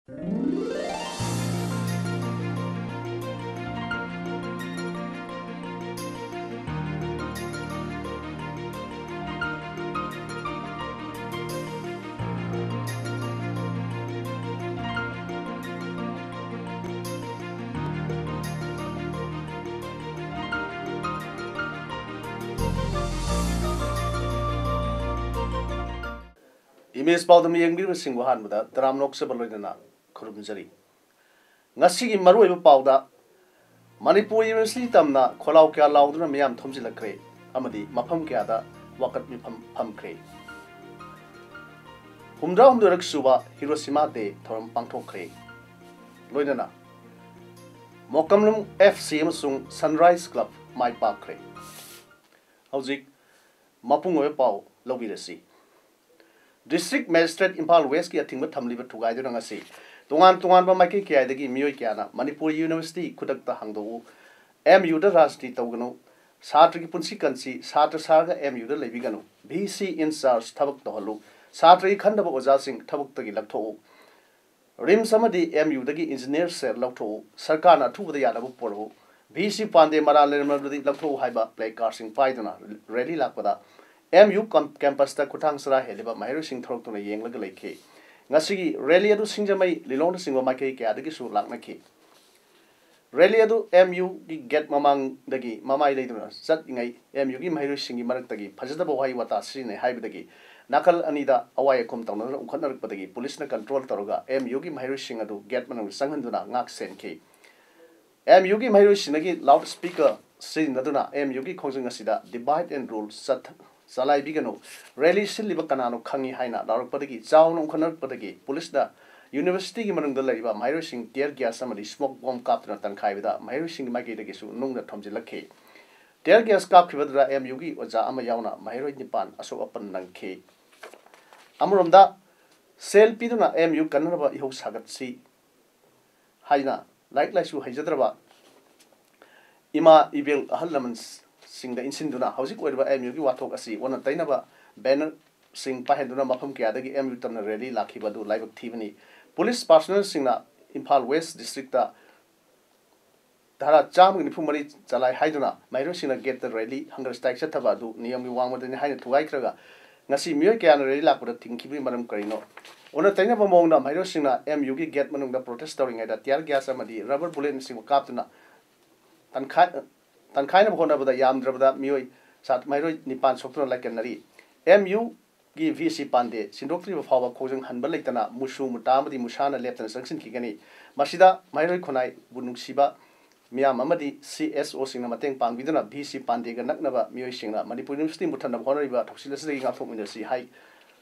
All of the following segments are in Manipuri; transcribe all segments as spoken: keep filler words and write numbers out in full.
ꯏꯃꯦꯖ ꯄꯥꯎꯗꯝ ꯌꯦꯡꯕꯤꯔꯤꯕꯁꯤꯡꯕꯨ ꯑꯍꯥꯟꯕꯗ ꯇꯔꯥꯝꯅ ꯑꯣꯛꯆꯕ ꯂꯣꯏꯅꯅ ꯈꯨꯔꯨꯝꯖꯔꯤ꯫ ꯉꯁꯤꯒꯤ ꯃꯔꯨꯑꯣꯏꯕ ꯄꯥꯎꯗ, ꯃꯅꯤꯄꯨꯔ ꯌꯨꯅꯤꯚꯔꯁꯤꯇꯤ ꯇꯝꯅ ꯈꯣꯜꯂꯥꯎ ꯀꯌꯥ ꯂꯥꯎꯗꯨꯅ ꯃꯤꯌꯥꯝ ꯊꯣꯝꯖꯤꯜꯂꯛꯈ꯭ꯔꯦ ꯑꯃꯗꯤ ꯃꯐꯝ ꯀꯌꯥꯗ ꯋꯥꯀꯠ ꯃꯤꯐꯝ ꯐꯝꯈ꯭ꯔꯦ꯫ ꯍꯨꯝꯗ꯭ꯔꯥ ꯍꯨꯝꯗꯣꯏꯔꯛ ꯁꯨꯕ ꯍꯤꯔꯣꯁꯤꯃꯥ ꯗꯦ ꯊꯧꯔꯝ ꯄꯥꯡꯊꯣꯛꯈ꯭ꯔꯦ꯫ ꯂꯣꯏꯅꯅ ꯃꯣꯀꯝꯂꯨꯡ ꯑꯦꯐ ꯁꯤ ꯑꯃꯁꯨꯡ ꯁꯟꯔꯥꯏꯖ ꯀ꯭ꯂꯕ ꯃꯥꯏ ꯄꯥꯛꯈ꯭ꯔꯦ꯫ ꯍꯧꯖꯤꯛ ꯃꯄꯨꯡ ꯑꯣꯏꯕ ꯄꯥꯎ ꯂꯧꯕꯤꯔꯁꯤ꯫ ꯗꯤꯁꯇ꯭ꯔꯤꯛ ꯃꯦꯖꯤꯁꯇ꯭ꯔꯦꯠ ꯏꯝꯐꯥꯜ ꯋꯦꯁꯀꯤ ꯑꯊꯤꯡꯕ ꯊꯝꯂꯤꯕ ꯊꯨꯒꯥꯏꯗꯨꯅ ꯉꯁꯤ ꯇꯣꯉꯥꯟ ꯇꯣꯉꯥꯟꯕ ꯃꯥꯏꯀꯩ ꯀꯌꯥꯗꯒꯤ ꯃꯤꯑꯣꯏ ꯀꯌꯥꯅ ꯃꯅꯤꯄꯨꯔ ꯌꯨꯅꯤꯚꯔꯁꯤꯇꯤ ꯈꯨꯗꯛꯇ ꯍꯥꯡꯗꯣꯛꯎ, ꯑꯦꯝ ꯌꯨꯗ ꯔꯥꯖꯅꯤꯇꯤ ꯇꯧꯒꯅꯨ, ꯁꯥꯇ꯭ꯔꯒꯤ ꯄꯨꯟꯁꯤ ꯀꯟꯁꯤ, ꯁꯥꯇ꯭ꯔ ꯁꯥꯔꯒ ꯑꯦꯝ ꯌꯨꯗ ꯂꯩꯕꯤꯒꯅꯨ, ꯚꯤ ꯁꯤ ꯏꯟ ꯆꯥꯔꯖ ꯊꯕꯛ ꯇꯧꯍꯜꯂꯨ, ꯁꯥꯇ꯭ꯔꯒꯤ ꯈꯟꯅꯕ ꯑꯣꯖꯥꯁꯤꯡ ꯊꯕꯛꯇꯒꯤ ꯂꯧꯊꯣꯛꯎ, ꯔꯤꯝꯁ ꯑꯃꯗꯤ ꯑꯦꯝ ꯌꯨꯗꯒꯤ ꯏꯟꯖꯤꯅꯤꯌꯔꯁꯦ ꯂꯧꯊꯣꯛꯎ, ꯁꯔꯀꯥꯔꯅ ꯑꯊꯨꯕꯗ ꯌꯥꯅꯕ ꯄꯨꯔꯛꯎ, ꯚꯤ ꯁꯤ ꯄꯥꯟꯗꯦ ꯃꯔꯥꯜ ꯂꯩꯔꯝꯂꯕꯗꯤ ꯂꯧꯊꯣꯛꯎ ꯍꯥꯏꯕ ꯄ꯭ꯂꯦ ꯀꯥꯔꯗꯁꯤꯡ ꯄꯥꯏꯗꯨꯅ ꯔꯦꯂꯤ ꯂꯥꯛꯄꯗ ꯑꯦꯝ ꯌꯨ ꯀꯝ-, ꯀꯦꯝꯄꯁꯇ ꯈꯨꯠꯊꯥꯡ ꯆꯔꯥ ꯍꯦꯜꯂꯤꯕ ꯃꯍꯩꯔꯣꯏꯁꯤꯡ ꯊꯣꯔꯛꯇꯨꯅ ꯌꯦꯡꯂꯒ ꯂꯩꯈꯤ꯫ ꯉꯁꯤꯒꯤ ꯔꯦꯂꯤ ꯑꯗꯨ ꯁꯤꯡꯖꯃꯩ, ꯂꯤꯂꯣꯡꯅꯆꯤꯡꯕ ꯃꯥꯏꯀꯩ ꯀꯌꯥꯗꯒꯤꯁꯨ ꯂꯥꯛꯅꯈꯤ꯫ ꯔꯦꯂꯤ ꯑꯗꯨ ꯑꯦꯝ ꯌꯨꯒꯤ ꯒꯦꯠ ꯃꯃꯥꯡꯗꯒꯤ ꯃꯃꯥꯏ ꯂꯩꯗꯨꯅ ꯆꯠꯂꯤꯉꯩ, ꯑꯦꯝ ꯌꯨꯒꯤ ꯃꯍꯩꯔꯣꯏꯁꯤꯡꯒꯤ ꯃꯔꯛꯇꯒꯤ ꯐꯖꯗꯕ ꯋꯥꯍꯩ ꯋꯥꯇꯥ ꯁꯤꯖꯤꯟꯅꯩ ꯍꯥꯏꯕꯗꯒꯤ ꯅꯥꯀꯜ ꯑꯅꯤꯗ ꯑꯋꯥꯏ ꯑꯈꯨꯝ ꯇꯧꯅꯗꯨꯅ ꯎꯪꯈꯠꯅꯔꯛꯄꯗꯒꯤ ꯄꯨꯂꯤꯁꯅ ꯀꯟꯇ꯭ꯔꯣꯜ ꯇꯧꯔꯒ ꯑꯦꯝ ꯌꯨꯒꯤ ꯃꯍꯩꯔꯣꯏꯁꯤꯡ ꯑꯗꯨ ꯒꯦꯠ ꯃꯅꯨꯡꯗ ꯆꯪꯍꯟꯗꯨꯅ ꯉꯥꯛ ꯁꯦꯟꯈꯤ꯫ ꯑꯦꯝ ꯌꯨꯒꯤ ꯃꯍꯩꯔꯣꯏꯁꯤꯡꯗꯒꯤ ꯂꯥꯎꯗ ꯁ꯭ꯄꯤꯀꯔ ꯁꯤꯖꯤꯟꯅꯗꯨꯅ ꯑꯦꯝ ꯌꯨꯒꯤ ꯈꯣꯡꯖꯪ ꯑꯁꯤꯗ "Divide and rule" ꯆꯠ-, ꯆꯂꯥꯏꯕꯤꯒꯅꯨ, ꯔꯦꯂꯤ ꯁꯤꯜꯂꯤꯕ ꯀꯅꯥꯅꯣ ꯈꯪꯏ ꯍꯥꯏꯅ ꯂꯥꯎꯔꯛꯄꯗꯒꯤ ꯆꯥꯎꯅ ꯎꯪꯈꯠꯅꯔꯛꯄꯗꯒꯤ ꯄꯨꯂꯤꯁꯅ ꯌꯨꯅꯤꯚꯔꯁꯤꯇꯤꯒꯤ ꯃꯅꯨꯡꯗ ꯂꯩꯔꯤꯕ ꯃꯍꯩꯔꯣꯏꯁꯤꯡ tear gas ꯑꯃꯗꯤ smoke bomb ꯀꯥꯞꯇꯨꯅ ꯇꯟꯈꯥꯏꯕꯗ ꯃꯍꯩꯔꯣꯏꯁꯤꯡꯒꯤ ꯃꯥꯏꯀꯩꯗꯒꯤꯁꯨ ꯅꯨꯡꯅ ꯊꯣꯝꯖꯤꯜꯂꯛꯈꯤ꯫ Tear gas ꯀꯥꯞꯈꯤꯕꯗꯨꯗ ꯑꯦꯝ ꯌꯨꯒꯤ ꯑꯣꯖꯥ ꯑꯃ ꯌꯥꯎꯅ ꯃꯍꯩꯔꯣꯏ ꯅꯤꯄꯥꯟ ꯑꯁꯣꯛ ꯑꯄꯟ ꯅꯪꯈꯤ꯫ ꯑꯃꯔꯣꯝꯗ, ꯁꯦꯜ ꯄꯤꯗꯨꯅ ꯑꯦꯝ ꯌꯨ ꯀꯟꯅꯅꯕ ꯏꯍꯧ ꯁꯥꯒꯠꯁꯤ ꯍꯥꯏꯅ ꯂꯥꯏꯔꯤꯛ ꯂꯥꯏꯁꯨ ꯍꯩꯖꯗ꯭ꯔꯕ ꯏꯃꯥ ꯏꯕꯦꯜ ꯑꯍꯜ ꯂꯃꯟꯁꯤꯡꯗ ꯏꯟꯁꯤꯟꯗꯨꯅ ꯍꯧꯖꯤꯛ ꯑꯣꯏꯔꯤꯕ ꯑꯦꯝ ꯌꯨꯒꯤ ꯋꯥꯊꯣꯛ ꯑꯁꯤ ꯑꯣꯟꯅ ꯇꯩꯅꯕ banner ꯁꯤꯡ ꯄꯥꯏꯍꯟꯗꯨꯅ ꯃꯐꯝ ꯀꯌꯥꯗꯒꯤ ꯑꯦꯝ ꯌꯨ ꯇꯝꯅ ꯔꯦꯂꯤ ꯂꯥꯛꯈꯤꯕ ꯑꯗꯨ ꯂꯥꯏꯕꯛ ꯊꯤꯕꯅꯤ꯫ ꯄꯨꯂꯤꯁ ꯄꯥꯔꯁꯣꯅꯦꯜꯁꯤꯡꯅ ꯏꯝꯐꯥꯜ ꯋꯦꯁ ꯗꯤꯁꯇ꯭ꯔꯤꯛꯇ ꯙꯥꯔꯥ ꯆꯥꯝꯃꯒ ꯅꯤꯐꯨ ꯃꯔꯤ ꯆꯂꯥꯏ ꯍꯥꯏꯗꯨꯅ ꯃꯍꯩꯔꯣꯏꯁꯤꯡꯅ ꯒꯦꯠꯇ ꯔꯦꯂꯤ ꯍꯪꯒꯔ ꯁ꯭ꯇ꯭ꯔꯥꯏꯛ ꯆꯠꯊꯕ ꯑꯗꯨ ꯅꯤꯌꯝꯒꯤ ꯋꯥꯡꯃꯗꯅꯤ ꯍꯥꯏꯅ ꯊꯨꯒꯥꯏꯈ꯭ꯔꯒ ꯉꯁꯤ ꯃꯤꯑꯣꯏ ꯀꯌꯥꯅ ꯔꯦꯂꯤ ꯂꯥꯛꯄꯗ ꯊꯤꯡꯈꯤꯕꯒꯤ ꯃꯔꯝ ꯀꯔꯤꯅꯣ? ꯑꯣꯟꯅ ꯇꯩꯅꯕ ꯃꯑꯣꯡꯗ ꯃꯍꯩꯔꯣꯏꯁꯤꯡꯅ ꯑꯦꯝ ꯌꯨꯒꯤ ꯒꯦꯠ ꯃꯅꯨꯡꯗ ꯄ꯭ꯔꯣꯇꯦꯁ ꯇꯧꯔꯤꯉꯩꯗ ꯇꯤꯌꯥꯔ ꯒ꯭ꯌꯥꯁ ꯑꯃꯗꯤ ꯔꯕꯔ ꯕꯨꯂꯦꯠꯅꯆꯤꯡꯕ ꯀꯥꯞꯇꯨꯅ ꯇꯟꯈꯥꯏ-, ꯇꯟꯈꯥꯏꯅꯕ ꯍꯣꯠꯅꯕꯗ ꯌꯥꯝꯗ꯭ꯔꯕꯗ ꯃꯤꯑꯣꯏ ꯁꯥ-, ꯃꯍꯩꯔꯣꯏ ꯅꯤꯄꯥꯟ ꯁꯣꯛꯇꯨꯅ ꯂꯥꯏꯀꯠꯅꯔꯤ꯫ ꯑꯦꯝ ꯌꯨꯒꯤ ꯚꯤ ꯁꯤ ꯄꯥꯟꯗꯦ ꯁꯤꯟꯗꯣꯛꯇ꯭ꯔꯤꯕ ꯐꯥꯎꯕ ꯈꯣꯡꯖꯪ ꯍꯟꯕ ꯂꯩꯇꯅ ꯃꯨꯁꯨ ꯃꯨꯇꯥ ꯑꯃꯗꯤ ꯃꯨꯁꯥꯅ ꯂꯦꯞꯇꯅ ꯆꯪꯁꯤꯟꯈꯤꯒꯅꯤ꯫ ꯃꯁꯤꯗ ꯃꯍꯩꯔꯣꯏ ꯈꯨꯟꯅꯥꯏꯕꯨ ꯅꯨꯡꯁꯤꯕ ꯃꯤꯌꯥꯝ ꯑꯃꯗꯤ ꯁꯤ ꯑꯦꯁ ꯑꯣꯁꯤꯡꯅ ꯃꯇꯦꯡ ꯄꯥꯡꯕꯤꯗꯨꯅ ꯚꯤ ꯁꯤ ꯄꯥꯟꯗꯦꯒ ꯅꯛꯅꯕ ꯃꯤꯑꯣꯏꯁꯤꯡꯅ ꯃꯅꯤꯄꯨꯔ ꯌꯨꯅꯤꯚꯔꯁꯤꯇꯤ ꯃꯨꯠꯊꯠꯅꯕ ꯍꯣꯠꯅꯔꯤꯕ ꯊꯧꯁꯤꯜ ꯑꯁꯤꯗꯒꯤ ꯉꯥꯛꯊꯣꯛꯃꯤꯟꯅꯁꯤ ꯍꯥꯏ-,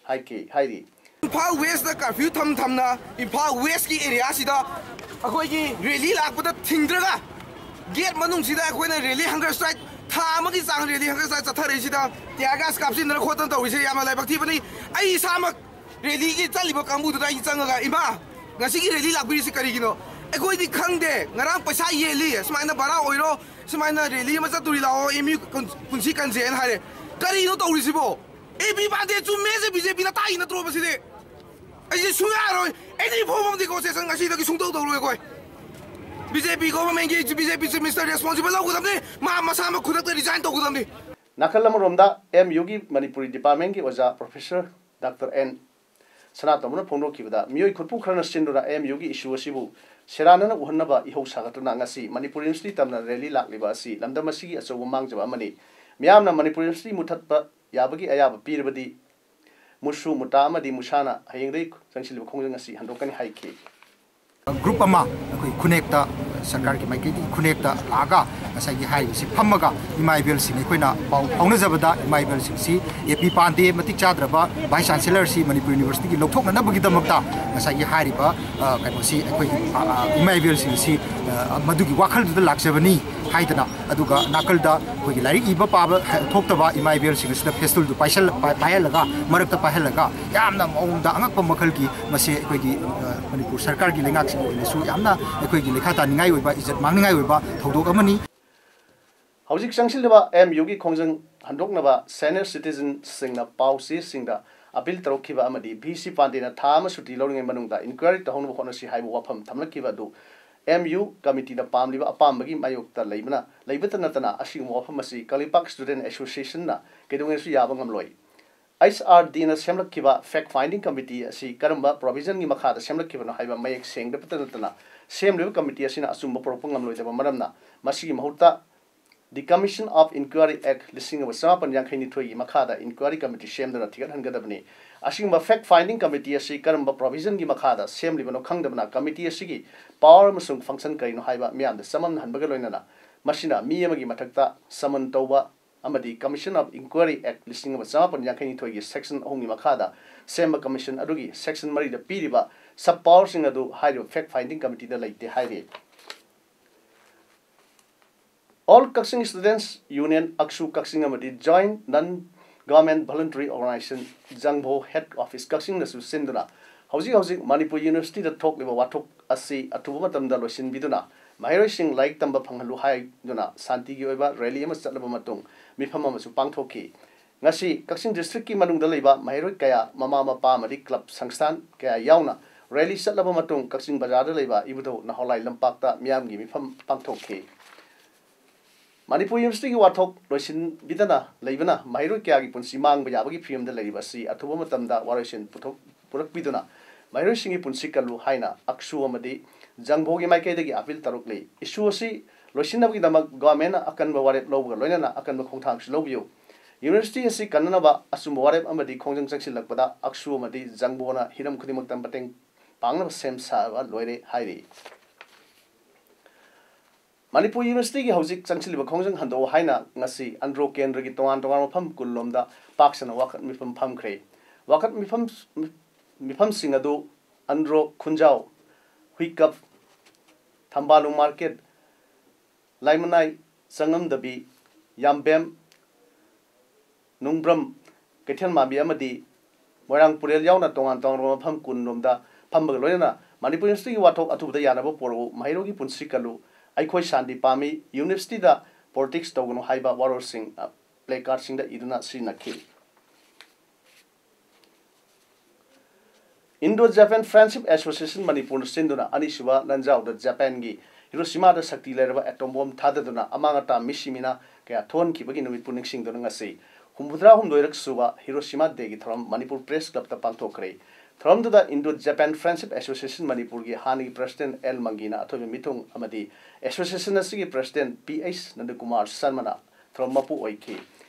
ꯍꯥꯏꯈꯤ, ꯍꯥꯏꯔꯤ꯫ ꯏꯝꯐꯥꯜ ꯋꯦꯁꯇ ꯀꯔꯐ꯭ꯌꯨ ꯊꯝ ꯊꯝꯅ ꯏꯝꯐꯥꯜ ꯋꯦꯁꯀꯤ ꯑꯦꯔꯤꯌꯥꯁꯤꯗ ꯑꯩꯈꯣꯏꯒꯤ ꯔꯦꯂꯤ ꯂꯥꯛꯄꯗ ꯊꯤꯡꯗ꯭ꯔꯒ ꯒꯦꯠ ꯃꯅꯨꯡꯁꯤꯗ ꯑꯩꯈꯣꯏꯅ ꯔꯦꯂꯤ ꯍꯪꯒꯔ ꯁ꯭ꯇ꯭ꯔꯥꯏꯛ ꯊꯥ ꯑꯃꯒꯤ ꯆꯥꯡ ꯔꯦꯂꯤ ꯍꯪꯒꯔ ꯁ꯭ꯇ꯭ꯔꯥꯏꯛ ꯆꯠꯊꯔꯛꯏꯁꯤꯗ ꯇꯤꯌꯥꯔ ꯒ꯭ꯌꯥꯁ ꯀꯥꯞꯁꯤꯟꯗꯅ ꯈꯣꯠꯇꯅ ꯇꯧꯔꯤꯁꯦ ꯌꯥꯝꯅ ꯂꯥꯏꯕꯛ ꯊꯤꯕꯅꯤ꯫ ꯑꯩ ꯏꯁꯥꯃꯛ ꯔꯦꯂꯤꯒꯤ ꯆꯠꯂꯤꯕ ꯀꯥꯡꯕꯨꯗꯨꯗ ꯑꯩ ꯆꯪꯉꯒ, "ꯏꯃꯥ, ꯉꯁꯤꯒꯤ ꯔꯦꯂꯤ ꯂꯥꯛꯄꯤꯔꯤꯁꯤ ꯀꯔꯤꯒꯤꯅꯣ?" "ꯑꯩꯈꯣꯏꯗꯤ ꯈꯪꯗꯦ, ꯉꯔꯥꯡ ꯄꯩꯁꯥ ꯌꯦꯜꯂꯤ, ꯁꯨꯃꯥꯏꯅ ꯚꯔꯥ ꯑꯣꯏꯔꯣ, ꯁꯨꯃꯥꯏꯅ ꯔꯦꯂꯤ ꯑꯃ ꯆꯠꯇꯣꯔꯤ, ꯂꯥꯛꯑꯣ, ꯑꯦꯝ ꯌꯨ ꯀꯨꯟ-, ꯄꯨꯟꯁꯤ ꯀꯟꯁꯦꯅ ꯍꯥꯏꯔꯦ꯫ ꯀꯔꯤꯅꯣ ꯇꯧꯔꯤꯁꯤꯕꯣ? ꯑꯦ ꯕꯤ ꯄꯥꯟꯗꯦ ꯆꯨꯝꯃꯦꯁꯦ ꯕꯤ ꯖꯦ ꯄꯤꯅ ꯇꯥꯛꯏ ꯅꯠꯇ꯭ꯔꯣ ꯃꯁꯤꯗꯤ? ꯑꯩꯁꯦ ꯁꯨꯡꯌꯥ ꯌꯥꯔꯣꯏ꯫ Any form of negotiation ꯉꯁꯤꯗꯒꯤ ꯁꯨꯡꯇꯧ ꯇꯧꯔꯣꯏ ꯑꯩꯈꯣꯏ꯫ ꯕꯤ ꯖꯦ ꯄꯤ government ꯒꯤ, ꯕꯤ ꯖꯦ ꯄꯤ Chief Minister responsible ꯂꯧꯒꯗꯕꯅꯤ꯫ ꯃꯥ ꯃꯁꯥꯃꯛ ꯈꯨꯗꯛꯇ resign ꯇꯧꯒꯗꯕꯅꯤ꯫" ꯅꯥꯀꯜ ꯑꯃꯔꯣꯝꯗ ꯑꯦꯝ ꯌꯨꯒꯤ ꯃꯅꯤꯄꯨꯔꯤ ꯗꯤꯄꯥꯔꯠꯃꯦꯟꯒꯤ ꯑꯣꯖꯥ ꯄ꯭ꯔꯣꯐꯦꯁꯔ ꯗꯥꯛꯇꯔ ꯑꯦꯟ ꯁꯅꯥꯇꯣꯝꯕꯅ ꯐꯣꯡꯗꯣꯛꯈꯤꯕꯗ, ꯃꯤꯑꯣꯏ ꯈꯨꯠꯄꯨ ꯈꯔꯅ ꯁꯤꯟꯗꯨꯅ ꯑꯦꯝ ꯌꯨꯒꯤ ꯏꯁꯨ ꯑꯁꯤꯕꯨ ꯁꯦꯔꯥꯟꯅꯅ ꯎꯍꯟꯅꯕ ꯏꯍꯧ ꯁꯥꯒꯠꯇꯨꯅ ꯉꯁꯤ ꯃꯅꯤꯄꯨꯔ ꯌꯨꯅꯤꯚꯔꯁꯤꯇꯤ ꯇꯝꯅ ꯔꯦꯂꯤ ꯂꯥꯛꯂꯤꯕ ꯑꯁꯤ ꯂꯝꯗꯝ ꯑꯁꯤꯒꯤ ꯑꯆꯧꯕ ꯃꯥꯡꯖꯕ ꯑꯃꯅꯤ꯫ ꯃꯤꯌꯥꯝꯅ ꯃꯅꯤꯄꯨꯔ ꯌꯨꯅꯤꯚꯔꯁꯤꯇꯤ ꯃꯨꯠꯊꯠꯄ ꯌꯥꯕꯒꯤ ꯑꯌꯥꯕ ꯄꯤꯔꯕꯗꯤ ꯃꯨꯁꯨ ꯃꯨꯇꯥ ꯑꯃꯗꯤ ꯃꯨꯁꯥꯅ ꯍꯌꯦꯡꯗꯒꯤ ꯆꯪꯁꯤꯜꯂꯤꯕ ꯈꯣꯡꯖꯪ ꯑꯁꯤ ꯍꯟꯗꯣꯛꯀꯅꯤ ꯍꯥꯏꯈꯤ꯫ ꯒ꯭ꯔꯨꯞ ꯑꯃ ꯑꯩꯈꯣꯏ ꯈꯨꯟꯅꯦꯛꯇ, ꯁꯔꯀꯥꯔꯒꯤ ꯃꯥꯏꯀꯩꯗꯒꯤ ꯈꯨꯟꯅꯦꯛꯇ ꯂꯥꯛꯑꯒ ꯉꯁꯥꯏꯒꯤ ꯍꯥꯏꯔꯤꯕꯁꯤ ꯐꯝꯃꯒ ꯏꯃꯥ ꯏꯕꯦꯜꯁꯤꯡ ꯑꯩꯈꯣꯏꯅ ꯄꯥꯎ ꯐꯥꯎꯅꯖꯕꯗ ꯏꯃꯥ ꯏꯕꯦꯜꯁꯤꯡꯁꯤ ꯑꯦ ꯄꯤ ꯄꯥꯟꯗꯦ ꯃꯇꯤꯛ ꯆꯥꯗ꯭ꯔꯕ ꯚꯥꯏꯁ ꯆꯥꯟꯁꯦꯂꯔꯁꯤ ꯃꯅꯤꯄꯨꯔ ꯌꯨꯅꯤꯚꯔꯁꯤꯇꯤꯒꯤ ꯂꯧꯊꯣꯛꯅꯅꯕꯒꯤꯗꯃꯛꯇ ꯉꯁꯥꯏꯒꯤ ꯍꯥꯏꯔꯤꯕ, ꯑ, ꯀꯩꯅꯣꯁꯤ ꯑꯩꯈꯣꯏꯒꯤ, ꯑ, ꯑ, ꯏꯃꯥ ꯏꯕꯦꯜꯁꯤꯡ ꯑꯁꯤ, ꯑ, ꯃꯗꯨꯒꯤ ꯋꯥꯈꯜꯗꯨꯗ ꯂꯥꯛꯆꯕꯅꯤ ꯍꯥꯏꯗꯅ, ꯑꯗꯨꯒ ꯅꯥꯀꯜꯗ ꯑꯩꯈꯣꯏꯒꯤ ꯂꯥꯏꯔꯤꯛ ꯏꯕ ꯄꯥꯕ ꯍ-, ꯊꯣꯛꯇꯕ ꯏꯃꯥ ꯏꯕꯦꯜꯁꯤꯡ ꯑꯁꯤꯗ ꯐꯦꯁꯇꯨꯜꯗꯨ ꯄꯥꯏꯁꯜ-, ꯄꯥꯏ-, ꯄꯥꯏꯍꯜꯂꯒ, ꯃꯔꯛꯇ ꯄꯥꯏꯍꯜꯂꯒ ꯌꯥꯝꯅ ꯃꯑꯣꯡꯗ ꯑꯉꯛꯄ ꯃꯈꯜꯒꯤ ꯃꯁꯤ ꯑꯩꯈꯣꯏꯒꯤ, ꯑ, ꯃꯅꯤꯄꯨꯔ ꯁꯔꯀꯥꯔꯒꯤ ꯂꯩꯉꯥꯛꯁꯤꯡꯒꯤ ꯑꯣꯏꯅꯁꯨ ꯌꯥꯝꯅ ꯑꯩꯈꯣꯏꯒꯤ ꯂꯩꯈꯥ ꯇꯥꯅꯤꯡꯉꯥꯏ ꯑꯣꯏꯕ, ꯏꯖꯠ ꯃꯥꯡꯅꯤꯡꯉꯥꯏ ꯑꯣꯏꯕ ꯊꯧꯗꯣꯛ ꯑꯃꯅꯤ꯫ ꯍꯧꯖꯤꯛ ꯆꯪꯁꯤꯜꯂꯤꯕ ꯑꯦꯝ ꯌꯨꯒꯤ ꯈꯣꯡꯖꯪ ꯍꯟꯗꯣꯛꯅꯕ senior citizenꯁꯤꯡꯅ ꯄꯥꯎ ꯆꯦꯁꯤꯡꯗ ꯑꯄꯤꯜ ꯇꯧꯔꯛꯈꯤꯕ ꯑꯃꯗꯤ ꯚꯤ ꯁꯤ ꯄꯥꯟꯗꯦꯅ ꯊꯥ ꯑꯃ ꯁꯨꯇꯤ ꯂꯧꯔꯤꯉꯩ ꯃꯅꯨꯡꯗ ꯏꯟꯀ꯭ꯋꯥꯏꯔꯤ ꯇꯧꯍꯧꯅꯕ ꯍꯣꯠꯅꯁꯤ ꯍꯥꯏꯕ ꯋꯥꯐꯝ ꯊꯝꯂꯛꯈꯤꯕ ꯑꯗꯨ ꯑꯦꯝ ꯌꯨ ꯀꯃꯤꯇꯤꯅ ꯄꯥꯝꯂꯤꯕ ꯑꯄꯥꯝꯕꯒꯤ ꯃꯥꯌꯣꯛꯇ ꯂꯩꯕꯅ, ꯂꯩꯕꯇ ꯅꯠꯇꯅ ꯑꯁꯤꯒꯨꯝꯕ ꯋꯥꯐꯝ ꯑꯁꯤ ꯀꯪꯂꯩꯄꯥꯛ ꯁ꯭ꯇꯨꯗꯦꯟꯠ ꯑꯦꯁꯣꯁꯤꯌꯦꯁꯟꯅ ꯀꯩꯗꯧꯉꯩꯗꯁꯨ ꯌꯥꯕ ꯉꯝꯂꯣꯏ꯫ ꯑꯩꯆ ꯑꯥꯔ ꯗꯤꯅ ꯁꯦꯝꯂꯛꯈꯤꯕ ꯐꯦꯛ ꯐꯥꯏꯟꯗꯤꯡ ꯀꯃꯤꯇꯤ ꯑꯁꯤ ꯀꯔꯝꯕ ꯄ꯭ꯔꯣꯚꯤꯖꯟꯒꯤ ꯃꯈꯥꯗ ꯁꯦꯝꯂꯛꯈꯤꯕꯅꯣ ꯍꯥꯏꯕ ꯃꯌꯦꯛ ꯁꯦꯡꯗꯕꯇ ꯅꯠꯇꯅ ꯁꯦꯝꯂꯤꯕ ꯀꯃꯤꯇꯤ ꯑꯁꯤꯅ ꯑꯆꯨꯝꯕ ꯄꯨꯔꯛꯄ ꯉꯝꯂꯣꯏꯗꯕ ꯃꯔꯝꯅ ꯃꯁꯤꯒꯤ ꯃꯍꯨꯠꯇ The Commission of Inquiry Act ꯂꯤꯁꯤꯡ ꯑꯃ ꯆꯃꯥꯄꯟ ꯌꯥꯡꯈꯩ ꯅꯤꯊꯣꯏꯒꯤ ꯃꯈꯥꯗ ꯏꯟꯀ꯭ꯋꯥꯏꯔꯤ ꯀꯃꯤꯇꯤ ꯁꯦꯝꯗꯨꯅ ꯊꯤꯒꯠꯍꯟꯒꯗꯕꯅꯤ꯫ ꯑꯁꯤꯒꯨꯝꯕ ꯐꯦꯛ ꯐꯥꯏꯟꯗꯤꯡ ꯀꯃꯤꯇꯤ ꯑꯁꯤ ꯀꯔꯝꯕ ꯄ꯭ꯔꯣꯚꯤꯖꯟꯒꯤ ꯃꯈꯥꯗ ꯁꯦꯝꯂꯤꯕꯅꯣ ꯈꯪꯗꯕꯅ ꯀꯃꯤꯇꯤ ꯑꯁꯤꯒꯤ ꯄꯥꯋꯔ ꯑꯃꯁꯨꯡ ꯐꯪꯁꯟ ꯀꯔꯤꯅꯣ ꯍꯥꯏꯕ ꯃꯤꯌꯥꯝꯗ ꯆꯃꯝꯅꯍꯟꯕꯒ ꯂꯣꯏꯅꯅ ꯃꯁꯤꯅ ꯃꯤ ꯑꯃꯒꯤ ꯃꯊꯛꯇ ꯁꯃꯟ ꯇꯧꯕ ꯑꯃꯗꯤ Commission of Inquiry Act ꯂꯤꯁꯤꯡ ꯑꯃ ꯆꯃꯥꯄꯟ ꯌꯥꯡꯈꯩ ꯅꯤꯊꯣꯏꯒꯤ ꯁꯦꯛꯁꯟ ꯑꯍꯨꯝꯒꯤ ꯃꯈꯥꯗ ꯁꯦꯝꯕ ꯀꯃꯤꯁꯟ ꯑꯗꯨꯒꯤ ꯁꯦꯛꯁꯟ ꯃꯔꯤꯗ ꯄꯤꯔꯤꯕ ꯁꯕ ꯄꯥꯋꯔꯁꯤꯡ ꯑꯗꯨ ꯍꯥꯏꯔꯤꯕ ꯐꯦꯛ ꯐꯥꯏꯟꯗꯤꯡ ꯀꯃꯤꯇꯤꯗ ꯂꯩꯇꯦ ꯍꯥꯏꯔꯤ꯫ All Kakching Students Union, ꯑꯛꯁꯨ ꯀꯛꯆꯤꯡ ꯑꯃꯗꯤ Joint Non Government Voluntary Organization, ꯖꯪꯚꯣ ꯍꯦꯗ ꯑꯣꯐꯤꯁ ꯀꯛꯆꯤꯡꯅꯁꯨ ꯁꯤꯟꯗꯨꯅ ꯍꯧꯖꯤꯛ ꯍꯧꯖꯤꯛ ꯃꯅꯤꯄꯨꯔ ꯌꯨꯅꯤꯚꯔꯁꯤꯇꯤꯗ ꯊꯣꯛꯂꯤꯕ ꯋꯥꯊꯣꯛ ꯑꯁꯤ ꯑꯊꯨꯕ ꯃꯇꯝꯗ ꯂꯣꯏꯁꯤꯟꯕꯤꯗꯨꯅ ꯃꯍꯩꯔꯣꯏꯁꯤꯡ ꯂꯥꯏꯔꯤꯛ ꯇꯝꯕ ꯐꯪꯍꯜꯂꯨ ꯍꯥꯏꯗꯨꯅ ꯁꯥꯟꯇꯤꯒꯤ ꯑꯣꯏꯕ ꯔꯦꯂꯤ ꯑꯃ ꯆꯠꯂꯕ ꯃꯇꯨꯡ ꯃꯤꯐꯝ ꯑꯃꯁꯨ ꯄꯥꯡꯊꯣꯛꯈꯤ꯫ ꯉꯁꯤ ꯀꯛꯆꯤꯡ ꯗꯤꯁꯇ꯭ꯔꯤꯛꯀꯤ ꯃꯅꯨꯡꯗ ꯂꯩꯕ ꯃꯍꯩꯔꯣꯏ ꯀꯌꯥ, ꯃꯃꯥ ꯃꯄꯥ ꯑꯃꯗꯤ ꯀ꯭ꯂꯕ ꯁꯪꯁꯊꯥꯟ ꯀꯌꯥ ꯌꯥꯎꯅ ꯔꯦꯂꯤ ꯆꯠꯂꯕ ꯃꯇꯨꯡ ꯀꯛꯆꯤꯡ ꯕꯖꯥꯔꯗ ꯂꯩꯕ ꯏꯕꯨꯙꯧ ꯅꯍꯥꯎꯂꯥꯏ ꯂꯝꯄꯥꯛꯇ ꯃꯤꯌꯥꯝꯒꯤ ꯃꯤꯐꯝ ꯄꯥꯡꯊꯣꯛꯈꯤ꯫ ꯃꯅꯤꯄꯨꯔ ꯌꯨꯅꯤꯚꯔꯁꯤꯇꯤꯒꯤ ꯋꯥꯊꯣꯛ ꯂꯣꯏꯁꯤꯟꯕꯤꯗꯅ ꯂꯩꯕꯅ ꯃꯍꯩꯔꯣꯏ ꯀꯌꯥꯒꯤ ꯄꯨꯟꯁꯤ ꯃꯥꯡꯕ ꯌꯥꯕꯒꯤ ꯐꯤꯕꯝꯗ ꯂꯩꯔꯤꯕ ꯑꯁꯤ ꯑꯊꯨꯕ ꯃꯇꯝꯗ ꯋꯥꯔꯣꯏꯁꯤꯟ ꯄꯨꯊꯣꯛ-, ꯄꯨꯔꯛꯄꯤꯗꯨꯅ ꯃꯍꯩꯔꯣꯏꯁꯤꯡꯒꯤ ꯄꯨꯟꯁꯤ ꯀꯜꯂꯨ ꯍꯥꯏꯅ ꯑꯛꯁꯨ ꯑꯃꯗꯤ ꯖꯪꯚꯣꯒꯤ ꯃꯥꯏꯀꯩꯗꯒꯤ ꯑꯄꯤꯜ ꯇꯧꯔꯛꯂꯤ꯫ ꯏꯁꯨ ꯑꯁꯤ ꯂꯣꯏꯁꯤꯟꯅꯕꯒꯤꯗꯃꯛ ꯒꯣꯔꯃꯦꯟꯅ ꯑꯀꯟꯕ ꯋꯥꯔꯦꯞ ꯂꯧꯕꯒ ꯂꯣꯏꯅꯅ ꯑꯀꯟꯕ ꯈꯣꯡꯊꯥꯡꯁꯨ ꯂꯧꯕꯤꯌꯨ꯫ ꯌꯨꯅꯤꯚꯔꯁꯤꯇꯤ ꯑꯁꯤ ꯀꯟꯅꯅꯕ ꯑꯆꯨꯝꯕ ꯋꯥꯔꯦꯞ ꯑꯃꯗꯤ ꯈꯣꯡꯖꯪ ꯆꯪꯁꯤꯜꯂꯛꯄꯗ ꯑꯛꯁꯨ ꯑꯃꯗꯤ ꯖꯪꯚꯣꯅ ꯍꯤꯔꯝ ꯈꯨꯗꯤꯡꯃꯛꯇ ꯃꯇꯦꯡ ꯄꯥꯡꯅꯕ ꯁꯦꯝ ꯁꯥꯕ ꯂꯣꯏꯔꯦ ꯍꯥꯏꯔꯤ꯫ ꯃꯅꯤꯄꯨꯔ ꯌꯨꯅꯤꯚꯔꯁꯤꯇꯤꯒꯤ ꯍꯧꯖꯤꯛ ꯆꯪꯁꯤꯜꯂꯤꯕ ꯈꯣꯡꯖꯪ ꯍꯟꯗꯣꯛꯑꯣ ꯍꯥꯏꯅ ꯉꯁꯤ ꯑꯟꯗ꯭ꯔꯣ ꯀꯦꯟꯗ꯭ꯔꯒꯤ ꯇꯣꯉꯥꯟ ꯇꯣꯉꯥꯟꯕ ꯃꯐꯝ ꯀꯨꯟꯂꯣꯝꯗ ꯄꯥꯛ ꯁꯟꯅ ꯋꯥꯀꯠ ꯃꯤꯐꯝ ꯐꯝꯈ꯭ꯔꯦ꯫ ꯋꯥꯀꯠ ꯃꯤꯐꯝ, ꯃꯤꯐꯝꯁꯤꯡ ꯑꯗꯨ ꯑꯟꯗ꯭ꯔꯣ ꯈꯨꯟꯖꯥꯎ, ꯍꯨꯏꯀꯞ, ꯊꯝꯕꯥꯂꯨ ꯃꯥꯔꯀꯦꯠ, ꯂꯥꯏꯃꯅꯥꯏ, ꯆꯪꯉꯝꯗꯕꯤ, ꯌꯥꯝꯕꯦꯝ, ꯅꯨꯡꯕ꯭ꯔꯝ, ꯀꯩꯊꯦꯜ ꯃꯥꯟꯕꯤ ꯑꯃꯗꯤ ꯃꯣꯏꯔꯥꯡ ꯄꯨꯔꯦꯜ ꯌꯥꯎꯅ ꯇꯣꯉꯥꯟ ꯇꯣꯉꯥꯟꯕ ꯃꯐꯝ ꯀꯨꯟ ꯔꯣꯝꯗ ꯐꯝꯕꯒ ꯂꯣꯏꯅꯅ ꯃꯅꯤꯄꯨꯔ ꯌꯨꯅꯤꯚꯔꯁꯤꯇꯤꯒꯤ ꯋꯥꯊꯣꯛ ꯑꯊꯨꯕꯗ ꯌꯥꯅꯕ ꯄꯣꯔꯛꯎ, ꯃꯍꯩꯔꯣꯏꯒꯤ ꯄꯨꯟꯁꯤ ꯀꯜꯂꯨ, ꯑꯩꯈꯣꯏ ꯁꯥꯟꯇꯤ ꯄꯥꯝꯃꯤ, ꯌꯨꯅꯤꯚꯔꯁꯤꯇꯤꯗ ꯄꯣꯂꯤꯇꯤꯛꯁ ꯇꯧꯒꯅꯨ ꯍꯥꯏꯕ ꯋꯥꯔꯣꯜꯁꯤꯡ, ꯑ, ꯄ꯭ꯂꯦ ꯀꯥꯔꯗꯁꯤꯡꯗ ꯏꯗꯨꯅ ꯁꯤꯖꯤꯟꯅꯈꯤ꯫ Indo Japan Friendship Association ꯃꯅꯤꯄꯨꯔꯅ ꯁꯤꯟꯗꯨꯅ ꯑꯅꯤꯁꯨꯕ ꯂꯥꯟꯖꯥꯎꯗ ꯖꯄꯥꯟꯒꯤ ꯍꯤꯔꯣꯁꯤꯃꯥꯗ ꯁꯛꯇꯤ ꯂꯩꯔꯕ ꯑꯦꯇꯣꯝ ꯕꯣꯝ ꯊꯥꯗꯗꯨꯅ ꯑꯃꯥꯡ ꯑꯇꯥ ꯃꯤꯁꯤ ꯃꯤꯅꯥ ꯀꯌꯥ ꯊꯣꯛꯍꯟꯈꯤꯕꯒꯤ ꯅꯨꯃꯤꯠꯄꯨ ꯅꯤꯡꯁꯤꯡꯗꯨꯅ ꯉꯁꯤ ꯍꯨꯝꯐꯨꯇꯔꯥ ꯍꯨꯝꯗꯣꯏꯔꯛ ꯁꯨꯕ ꯍꯤꯔꯣꯁꯤꯃꯥ ꯗꯦꯒꯤ ꯊꯧꯔꯝ ꯃꯅꯤꯄꯨꯔ ꯄ꯭ꯔꯦꯁ ꯀ꯭ꯂꯕꯇ ꯄꯥꯡꯊꯣꯛꯈ꯭ꯔꯦ꯫ ꯊꯧꯔꯝꯗꯨꯗ Indo Japan Friendship Association ꯃꯅꯤꯄꯨꯔꯒꯤ ꯍꯥꯟꯅꯒꯤ ꯄ꯭ꯔꯁꯤꯗꯦꯟꯠ ꯑꯦꯜ ꯃꯪꯒꯤꯅ ꯑꯊꯣꯏꯕ ꯃꯤꯊꯨꯡ ꯑꯃꯗꯤ ꯑꯦꯁꯣꯁꯤꯌꯦꯁꯟ ꯑꯁꯤꯒꯤ ꯄ꯭ꯔꯁꯤꯗꯦꯟꯠ ꯄꯤ ꯑꯩꯆ ꯅꯟꯗꯀꯨꯃꯥꯔ ꯁꯔꯃꯅ ꯊꯧꯔꯝ ꯃꯄꯨ ꯑꯣꯏꯈꯤ꯫